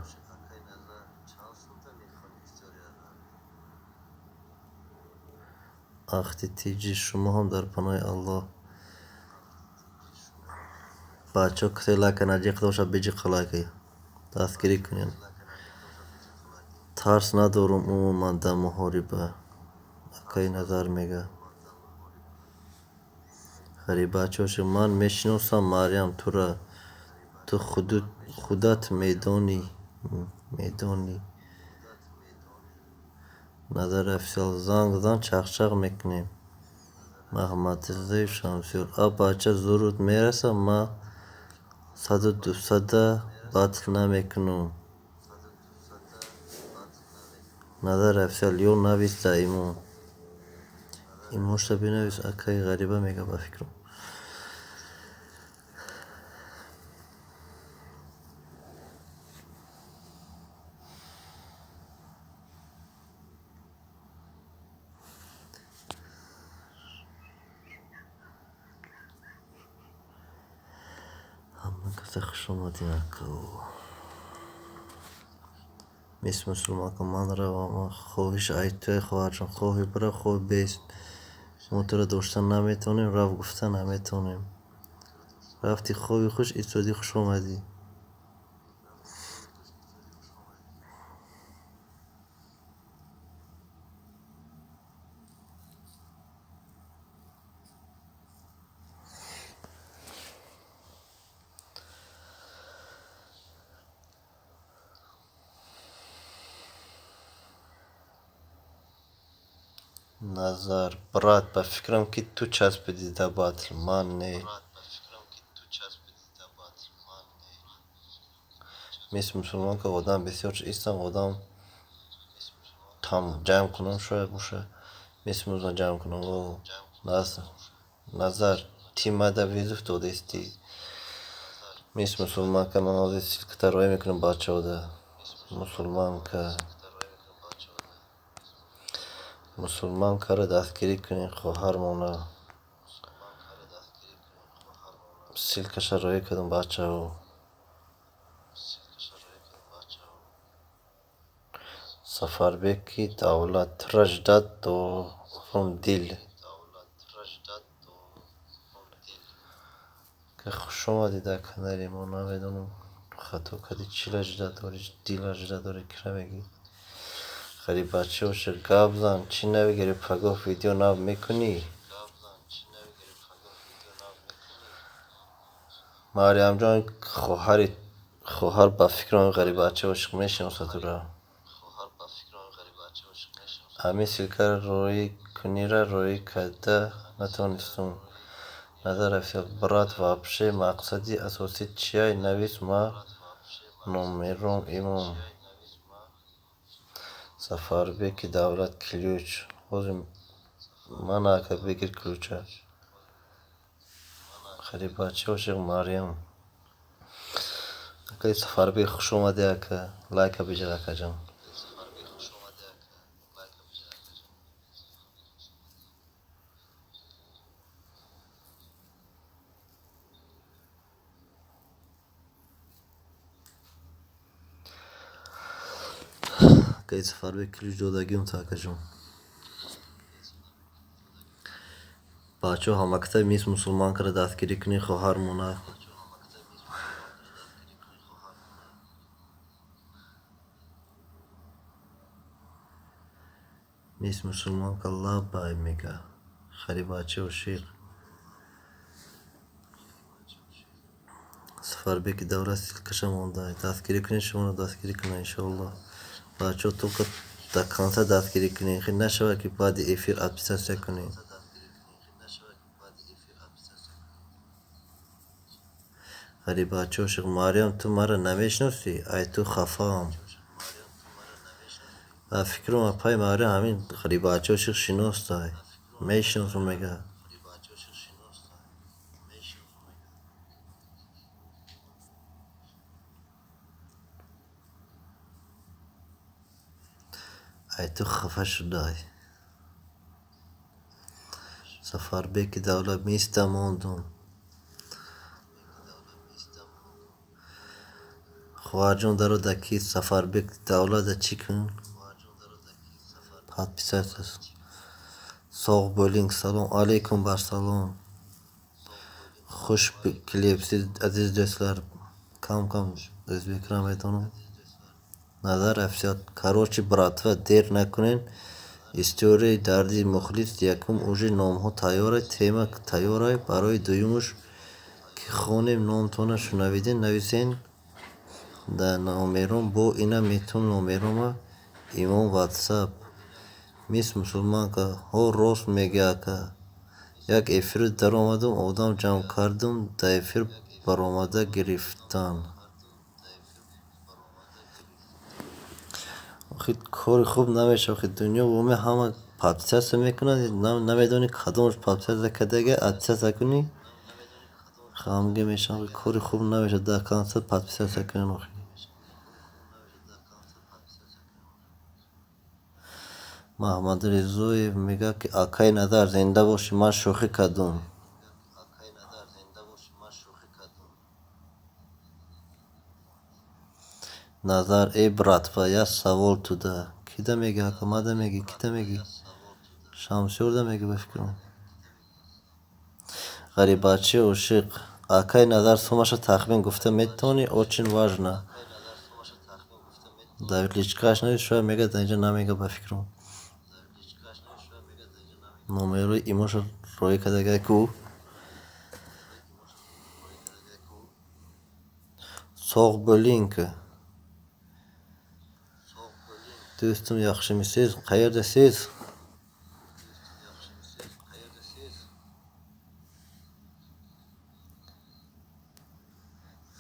Ахти тиҷи, шумо ҳам дар паноҳи Аллоҳ. Бачаҳо, касе лайка наҷиқида бошад, биҷиқа лайка. Дастгирӣ кунед. Тарс надорум умуман дар муҳориба. Акай Назар мега. Ғарибачи ошиқ, ман мешиносам, Марьям, тура. Ту худат медонӣ, Медонӣ. Назар Официал, занг зан, чақчақ мекунем. Маҳмадризоев Шамсиёр. А бача зурут мераса, ма саду дусада батл намекунам. Назар Официал, ё навис да имо. Имошта бинавис, акаи ғариба мега ба фикрам. Ҳама каса хуш омадин, ака. Мисс мусулманка, ман равам, хоҳиш ай туй, хоҳарҷон, хоҳи бирав, хоҳи бест. Мо туро дошта наметавонем, рав гуфта наметавонем. Рафти, хоби хуш, истоди, хуш омадӣ. Назар, брат, ба фикрам, ки ту часпидӣ да батл, ман не. Мисс мусулманка, одам бисёр истам, одам там ҷамъ кунам, шояд боша. Мисс мусулман ҷамъ кунам. О, Назар, ти мада вызов додистӣ. Мисс мусулманка, ман ҳозир ссылката роя мекунам бачаҳода. Мусулманка. Мусулманкаро дастгирӣ кунед, хоҳармона. Ссылкаша роя кардам бачаҳо. Сафарбеки Давлат, тура ждать дорум дил. Ка хуш омадӣ дар канали мо, намедонам хато кардӣ, чира ждать дорӣ, дила ждать дорӣ, кира мегӣ? Ғарибачи ошиқ, гап зан, чӣ навигари, пагоҳ видео нав мекунӣ? Марьямҷон, хоҳари хоҳар, ба фикрам, ғарибачи ошиқ мешиносад тура. Ҳамин ссылкаро роӣ кунира роӣ карда натавонистум. Назар Официал, брат, вообще мақсади асосӣ чиай, навис, ма номером имом. Сафарбеки Давлат, ключ. Ҳозир мана, ака, бигир ключа. Ғарибачи ошиқ Марьям. Акаи Сафарбек, хуш омадӣ, ака. Лайка биҷар, акаҷон. Акаи Сафарбек, ключ додагиум ту, акаҷон. Бачаҳо, ҳамакта мисс мусулманкаро дастгирӣ кунед, хоҳармона. Мисс мусулманка лаббай мега. Ғарибачи ошиқ. Сафарбеки Давлат, ссылкаша монда. Дастгирӣ кунед, шуморо дастгирӣ кунад, иншоаллоҳ. Бачаҳо, только до конца дастгирӣ кунед. Хел нашавад, ки баъди эфир отписаться кунед. Ғарибачи ошиқ Марьям, ту маро намешиносӣ? Ай ту хафаам. Ба фикрам, апаи Марьям ҳамин ғарибачи ошиқ шиностай. Мешиносам мега. Ай ту хафа шудай. Сафарбеки Давлат, миста мондум. Хоҳарҷон, даро да ки Сафарбек Давлата чӣ кун? Подписаться. Соғ bo'ling, салом алейкум, барсалом. Хуш келибsiz, aziz do'stlar. Кам-кам o'zbekra медонам. Назар Официал. Короче, братва, дер накунен. Историяи дарди мухлис якум уже номҳо тайёрай, тема тайёрай, барои дуюмуш ки хонем номтона шунавиден, нависен. Дар номером бо ина метум номерома имом ватсап. Мисс мусулманка ҳо рост мегӯ ака. Як эфир даромадум одам ҷамъ кардум дар эфир баромада гирифтан. Охи кори хуб намешавад. Охи дунё воме ҳама подписаться мекунад, намедонӣ кадомаш подписаться кардага, отписаться кунӣ ғамгин мешавам. Кори хуб намешавад, до конца подписаться кунем охи. Маҳмадризоев мегӯяд ки акай Назар зинда бошӣ, ман шӯхӣ кардум. Назар эй братва, як савол туда. Кида мегӣ ака, мада мегӣ, кида мегӣ? Шамсиёрда мегӣ ба фикрам. Ғарибачаи ошиқ. Акай Назар сумаша тахмин гуфта метавонӣ? Очень важно. Дар личкааш навис, шояд мегӯяд, дар инҷа намегӯяд ба фикрам. Номерои имоша роӣ кардагай ку. Соғ bo'ling. Do'stim yaxshimisiz? Qayerdasiz?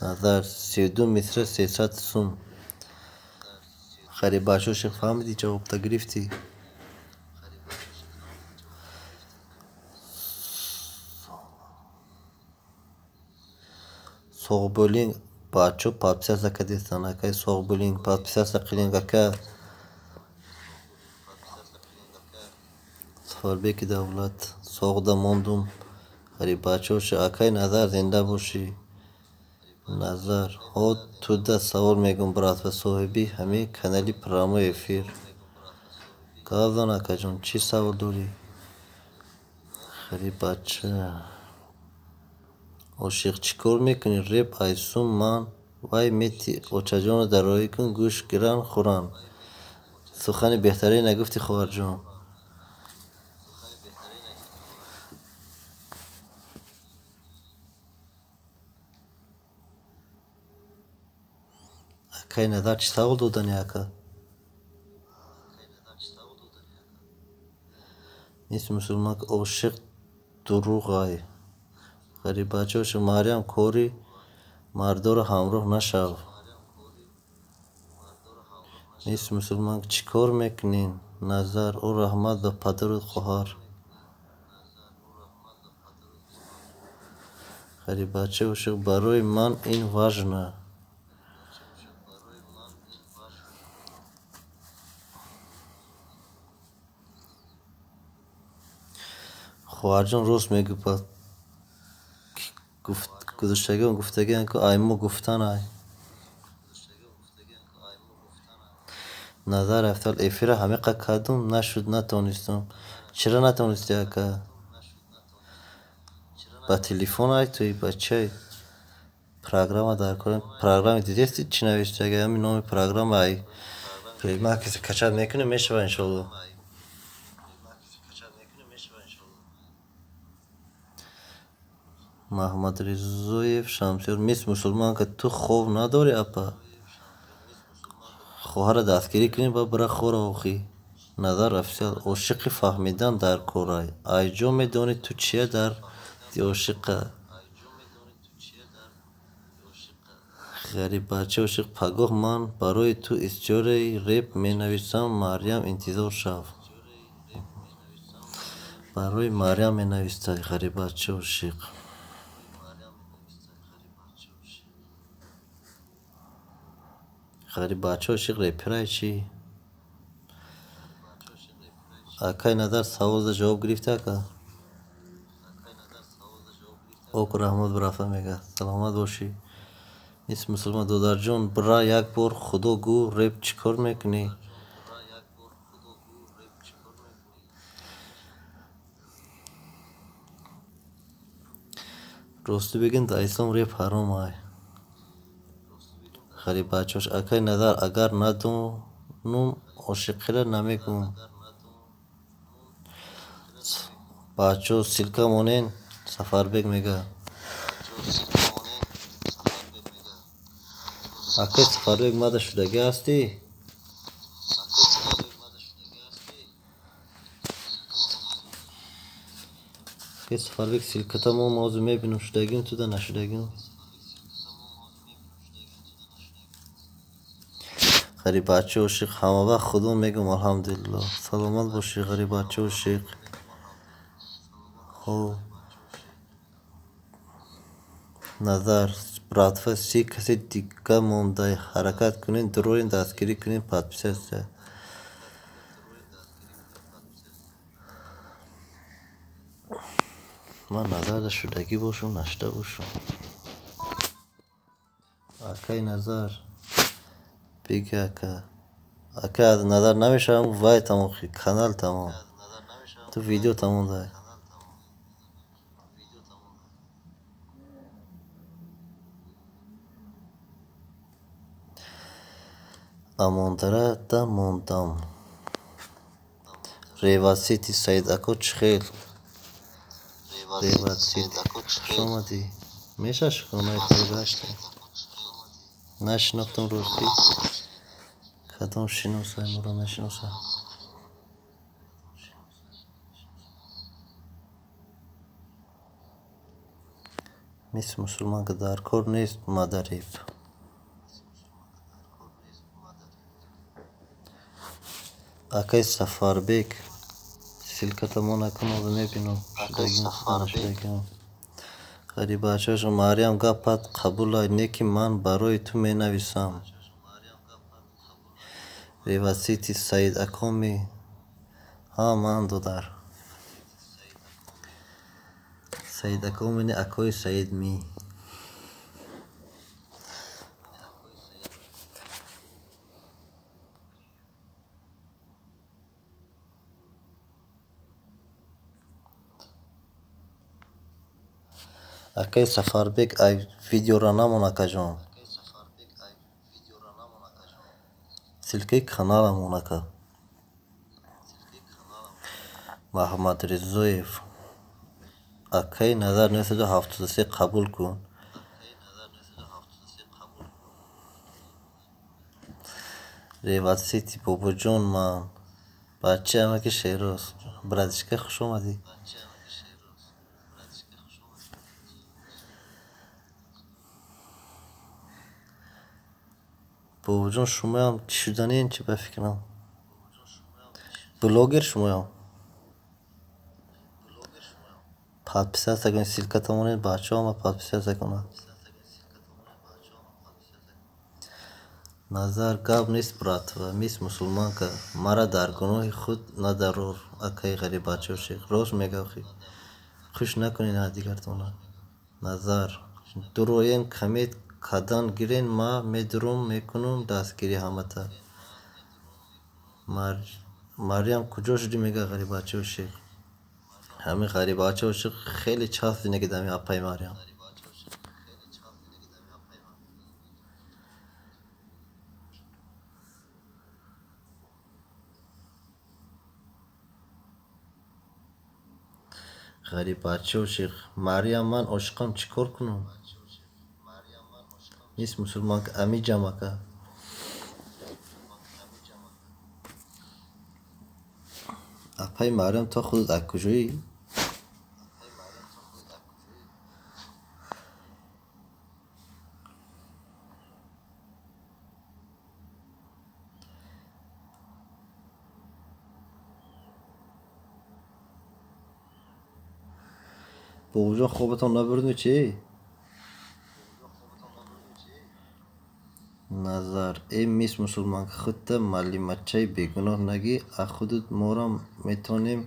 Назар 32 мисра 300 сум. Ғарибача ошиқ фаҳмидӣ ҷавобта гирифтӣ? Соғ bo'ling бачо подписаться кардистан акай соғ bo'ling подписаться qiling ака. Сафарбеки Давлат соғда мондум. Ғарибача ошиқ акай Назар зинда бошӣ. Назар ҳо туда савол мегӯм братва соҳиби ҳамин канали прямой эфир. Гап зан акаҷон, чӣ савол дорӣ? Ғарибача ошиқ чӣ кор мекунӣ? Реп айсум ман вай мети очаҷонро дароӣ кун гӯшт гиран хӯран. Сухани беҳтарин нагуфтӣ хоҳарҷон. Акай Назар чӣ савол додани ака? Мисс мусулманка ошиқ дурӯғай. Ғарибача ошиқ Марьям кори мардоро ҳамроҳ нашав. Мисс мусулманка чӣ кор мекунӣ? Назар о раҳмат ба падару хоҳар. Ғарибача ошиқ барои ман ин важно. Хоҳарҷон рост мегӯ, гузоштагион гуфтагианд ку ай мо гуфтан ай. Назар рафтал эфира ҳамиқа кардум нашуд натонистум. Чира натонистӣ ака? Ба телефон ай туи ба чай? Программа дар кор программа дидести чӣ навиштага? Ҳамин номи программа ай. Play Market качать мекунем мешава иншоалло. Маҳмадризоев Шамсиёр мисс мусулманка ту хов надорӣ апа? Хоҳарро дастгирӣ кунӣ ба бира хора охӣ. Назар официал ошиқи фаҳмидан дар корай. Айҷо медонӣ ту чия дарди ошиқа? Ғарибача ошиқ пагоҳ ман барои ту истиёраи реп менависам Марьям интизор шав. Барои Марьям менавистай ғарибача ошиқ. Ғарибача ошиқ реперай чӣ? Акай Назар саволда ҷавоб гирифтӣ ака? Ок раҳмат брафа мегӯяд. Саломат бошӣ. Мисс мусулман додарҷон бира як бор худо гӯ реп чӣ кор мекунӣ? Ростӣ бигӯем дар ислом реп ҳаром ай. Ғарибачаош акай Назар агар надонум ошиқиро намегӯм. Бачаҳо ссылка монен Сафарбек мегӯяд. Акай Сафарбек, мада шудагӣ ҳастӣ? Акай Сафарбек, ссылка та мо ҳозир мебинам, шудагим туда нашудагим. Ғарибачи ошиқ, ҳамавақт худо мегӯм, алҳамдулилло. Саломат бошӣ, ғарибачи ошиқ. Хоб, Назар, братва, 30 каси дига монда, ҳаракат кунед, дуроен, дастгирӣ кунед, подписаться. Ман Назарда шудагӣ бошум, нашуда бошум. Акай Назар, биги ака. Ака, аз Назар намешавам, вай тамом, канал тамом. Ту видео тамом дай. Амондарада мондам. Ревасити, Саид ако, чӣ хел? Ревасити, хуш омадӣ. Меша шукронаи худо гаштем. Нашинохтам ростӣ. Кадом шиносай моро мешиноса? Мис мусулманка дар кор нест, мадариб. Акай Сафарбек, ссылка та мо накун, ҳозир мебинам, шудагим нашудагим. Ғарибачаашо Мариям, гапат қабулай, не ки ман барои ту менависам. Ревасити, Саид акоми? Ҳа, ман додар. Саид акоми не, акои Саид ми. Акай Сафарбек, ай видеора намон, акаҷон. Ссылка и каналамон, ака. Маҳмадризоев. Акай Назар, 973 қабул кун. Ревасити, бобоҷон, ман. Бачаи амаки Шероз. Братишка, хуш омадӣ. Бобоҷон, шумоям чӣ шуданиен, чӣ ба фикрам? Блогер шумоям? Подписаться кунед, ссылка та монед, бачаҳо ҳама подписаться кунанд. Назар, гап нест, братва, мис мусулманка, мара дар гуноҳи худ надарор, акаи ғарибачи ошиқ. Рост мега охи. Хуш накунед ҳаддигартона. Назар, дуроен, коммент кадан гирен, ма медурум, мекунум дастгирӣ ҳамата. Мариям, куҷо шудӣ, мега ғарибачи ошиқ. Ҳамин ғарибачи ошиқ хеле часп зиндагӣ дар ҳамин апаи Мариям. Ғарибачи ошиқ. Мариям, ман ошиқам, чӣ кор кунам? Мис мусулманка, амиҷам, ака. Апаи Мариям, то худат аз куҷоӣ? Бобоҷон, хобатон набурдми чӣ? Назар, э мис мусулманка, худта малимачаи бегуноҳ нагӣ, а худут морам метонем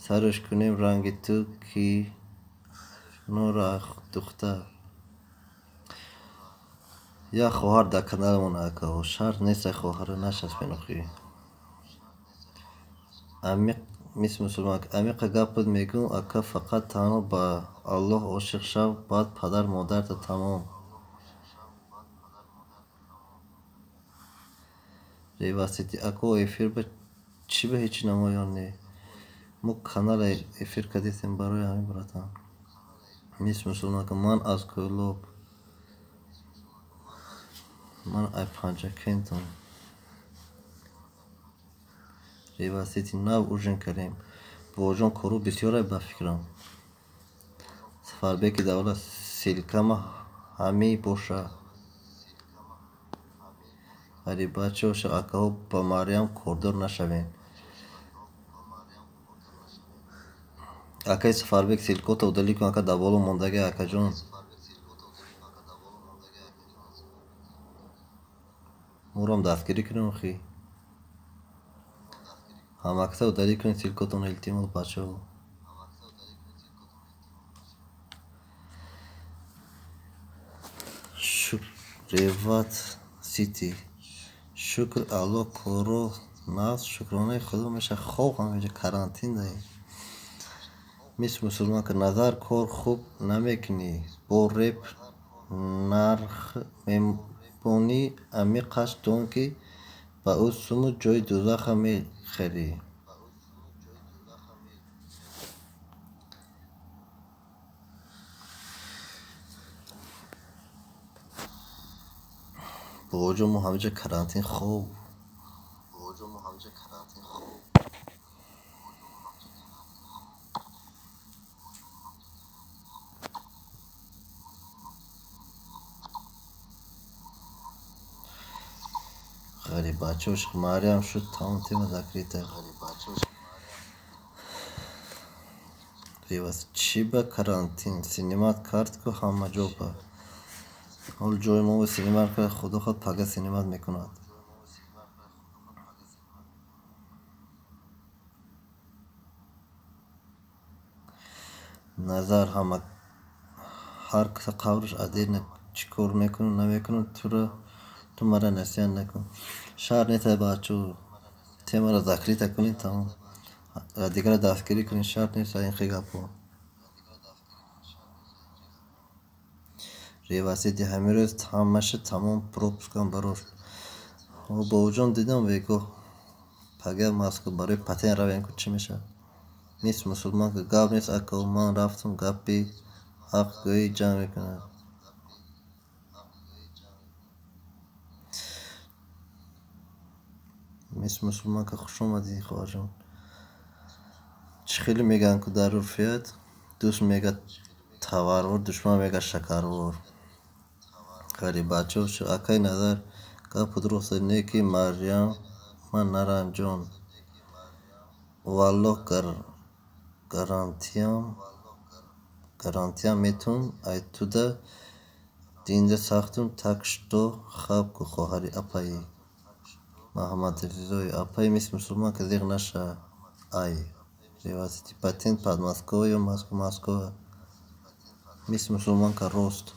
сарш кунем ранги ту кинора духта. Як хоҳар дар каналамон, ака, шарт нест, хоҳара нашаспен охи. Амиқ мис мусулманка, амиқа гапат мегӯм, ака, фақат танҳо ба Аллоҳ ошиқ шав, баъд падар модарта, тамом. Ревасити, ако, эфир ба чӣ ба ҳеҷ намоён не? Мо канала эфир кардистем барои ҳамин, братан. Мис мусулманка, ман аз Кӯлоб. Ман ай Панҷакентам. Ревасити нав ужин кардем. Бобоҷон, кору бисёр ба фикрам. Сафарбеки давлат ссылкама ҳамӣ боша. Ғарибачо акаҳо, ба Марьям кордор нашавем. Акаи Сафарбек, ссылкота удалить кун, ака, дар боло мондагӣ, акаҷон. Моро дастгирӣ кунем охи. Ҳамакса удалить кунед ссылкотонро, илтимос, бачаҳо. Реват Сити. Шукр Аллоҳ, коро нағз, шукронаи Худо меша. Хоб ҳамеҷа карантин даем. Мис мусулман ки назар кор хуб намекунӣ, бо реп нарх мемонӣ, амиқаш дон ки ба ӯ суму ҷои дӯзаха мехарӣ. Бобоҷон, мо ҳамеҷа карантин хоб. Ғарибачо Марьям шуд, тамом, тема закрыта. Ревас, чӣ ба карантин? Синимат кард ку ҳама ҷо ба. Ҳол ҷои мо синимат кард, худо хоҳад пага синимат мекунад. Назар ҳама ҳар каса қабраш отдельно, чӣ кор мекунам намекунам, туро ту мара насиҳат накун. Шаҳр нест, бачо, темаро закрыта кунед, тамом. Дигарро дастгирӣ кунед, шарт нест ин хел гапҳо. Ревасити ҳамин рӯз ҳамаша тамом, пропускам барош. Бобоҷон, дидам вегоҳ пага Москва барои патент равем ку, чӣ мешавад? Мис мусулман ки гап нест, ако, ман рафтам, гапи ҳақ гӯӣ ҷанг мекунад. Мис мусулман ки хуш омадӣ, хоҳарҷон. Чӣ хеле мегӯянд ку дар урфият, дӯст мега таварвор, душман мега шакарвор. Ғарибачо акаи Назар, гапу дуруст не ки Марьям ман наранҷон. Валлоҳ гарантиям метун, ай туда динда сахтум, так что хаб ку, хоҳари апаи. Маҳаммадризои апаи мис мусулман ки зиқ наша ай. Ревасити патент Подмосковье ё Москва Москва. Мис мусулманка рост.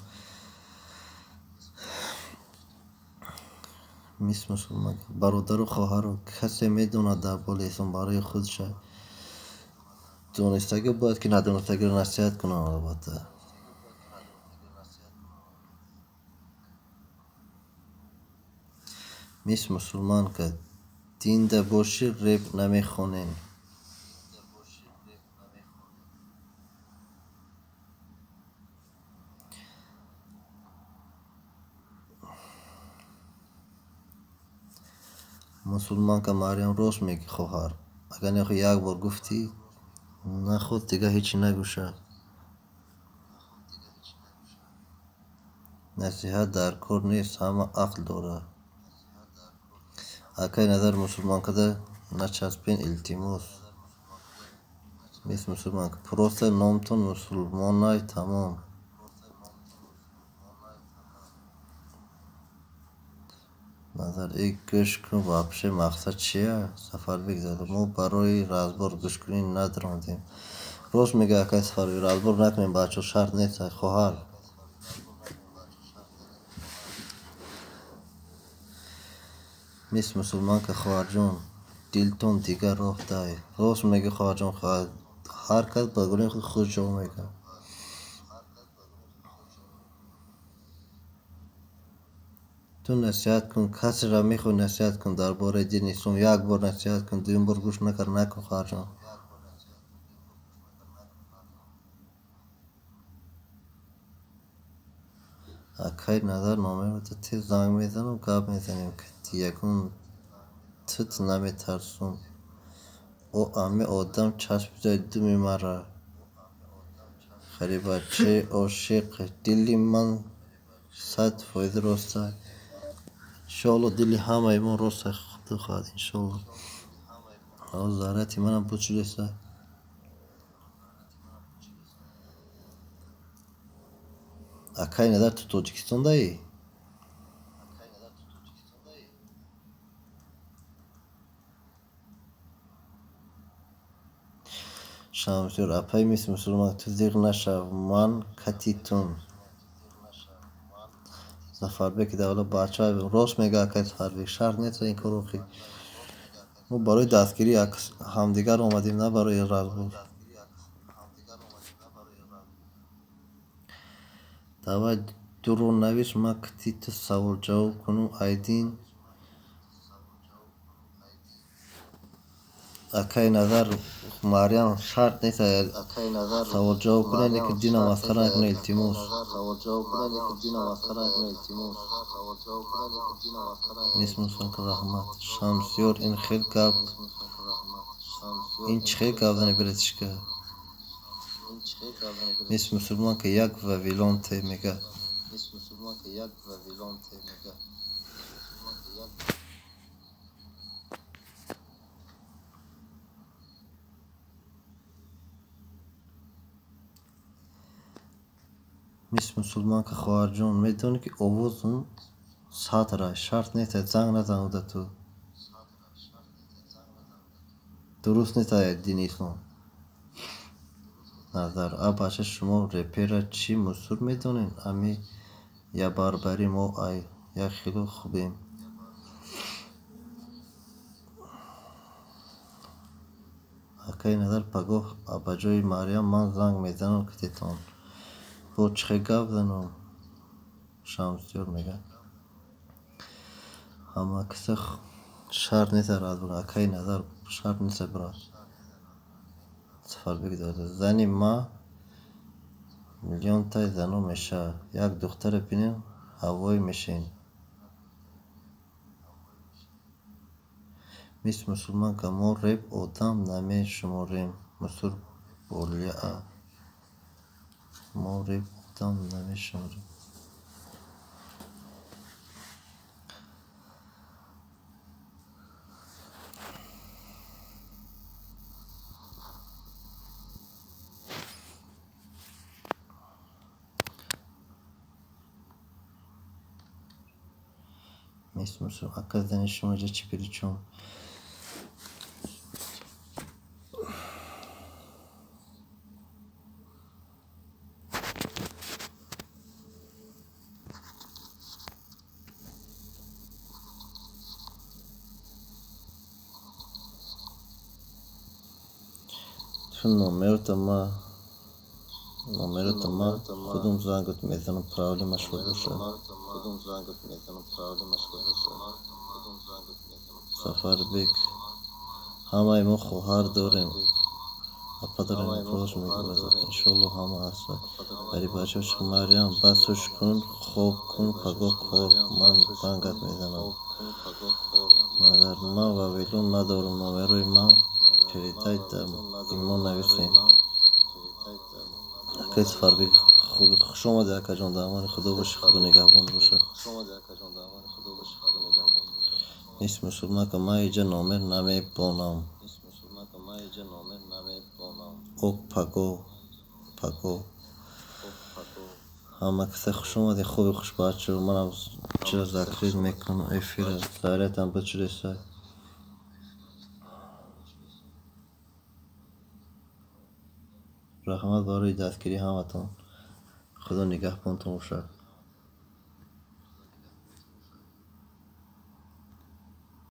Мис мусулманка, бародару хоҳару, касе медонад дар бораи ислом барои худша донистагӣ бояд ки надонистагиро насиҳат кунанд, албатта. Мис мусулманка, динда бошӣ реп намехонем. Мусулманка Марьям, рост мегӣ, хоҳар. Агар нехоҳӣ як бор гуфтӣ, наход дигар ҳечи нагӯша. Насиҳат дар кор нест, ҳама ақл дорад. Акаи Назар, мусулманкада начаспен, илтимос. Мис мусулманка, просто номтон мусулмонай, тамом. Назар, эй гӯш кун, вообще мақсад чия? Сафарбек зада, мо барои разбор гӯшкунӣ надрондем. Рост мега акаи Сафарбек, разбор накунем, бачо, шарт нест, хоҳар. Мис мусулманка, хоҳарҷон, дилтон дигар роҳ дай. Рост мегӯ, хоҳарҷон, ҳар кас ба гуноҳи худ худ ҷавоб мегӯяд. Ту насиҳат кун, касеро мехоҳӣ насиҳат кун дар бораи дини ислом, як бор насиҳат кун, дуюм бор гӯш накард, накун, хоҳарҷон. Акай Назар, номерата тез занг мезанам, гап мезанем, ки ягон тут наметарсум. О ами одам часпидай думи мара. Харибачаи ошиқ, дили ман 100% ростай. Иншоалло, дили ҳамаи мо ростай, худо хоҳад, иншоалло. Заррати манам буд шудеста. Акай Назар, ту Тоҷикистондаӣ? Шамсиёр, апай мис мусулмон, ту зиқ нашав, ман катитум. Зафарбеки давла, бача рост мега, акай Зафарбек, шарт нест ин корро. Мо барои дастгирии ҳамдигар омадем, на барои разбор. Давай дуро навис, ман кити ту савол-ҷавоб кунум. Айдин, акай Назар, Марьям, шарт нест савол-ҷавоб кунед, лекин дина масхара накунед, илтимос. Мис мусулмон, раҳмат. Шамсиёр, ин хел гап, ин чӣ хел гап зани, братишка? Мис мусулмон, ки як Вавилон те мега. Мис мусулмонка, хоҳарҷон, медонӣ, ки овозум сатра, шарт нест, занг назан ту. Дуруст нест дини ислом. Назар, а бача, шумо репера чӣ мусур медонед? Ами ябарбарӣ мо ай як хело хубем. Акай Назар, пагоҳ ба ҷои Марьям ман занг мезанам китетон. Бо чӣ хел гап занам? Шамсиёр мега. Ҳама киса шарт нест разбор. Акай Назар, шарт нест, брат. Сафарбек дода. Зани ма миллионтай зано мешавад. Як духтара бинем, ҳавоӣ мешем. Мис мусулмонка, мо реп одам намешуморем. Мусур болия. Мо реп одам намешуморем. Мис мусулмон, ака, зани шумо иҷа чӣ причём? Ту номерота ма худум зангот мезанам, проблема шуд бошад. Сафарбек, ҳамаи мо хоҳар дорем, апа дорем, рост мегӯяд. Иншоалло, ҳама ҳастанд. Ғарибачаҳо, Марьям, басуш кун, хоб кун, пагоҳ кор, ман зангат мезанам. Назар, ман Вавилон надорам, номерои ман передай, да имо нависем. Акай Сафарбек, хуш омадӣ, акаҷон, дар амони Худо бошӣ, Худо нигаҳбон бошад. Мис мусулмонка, ман иҷа номер намебонам. Ок, паго, паго. Ҳама каса хуш омадед, хуби хушбахт. Манам чиро закрыть мекунам эфира, зарятам буд шудеста. Раҳмат барои дастгирии ҳаматон. Худо нигаҳбонтон бошад.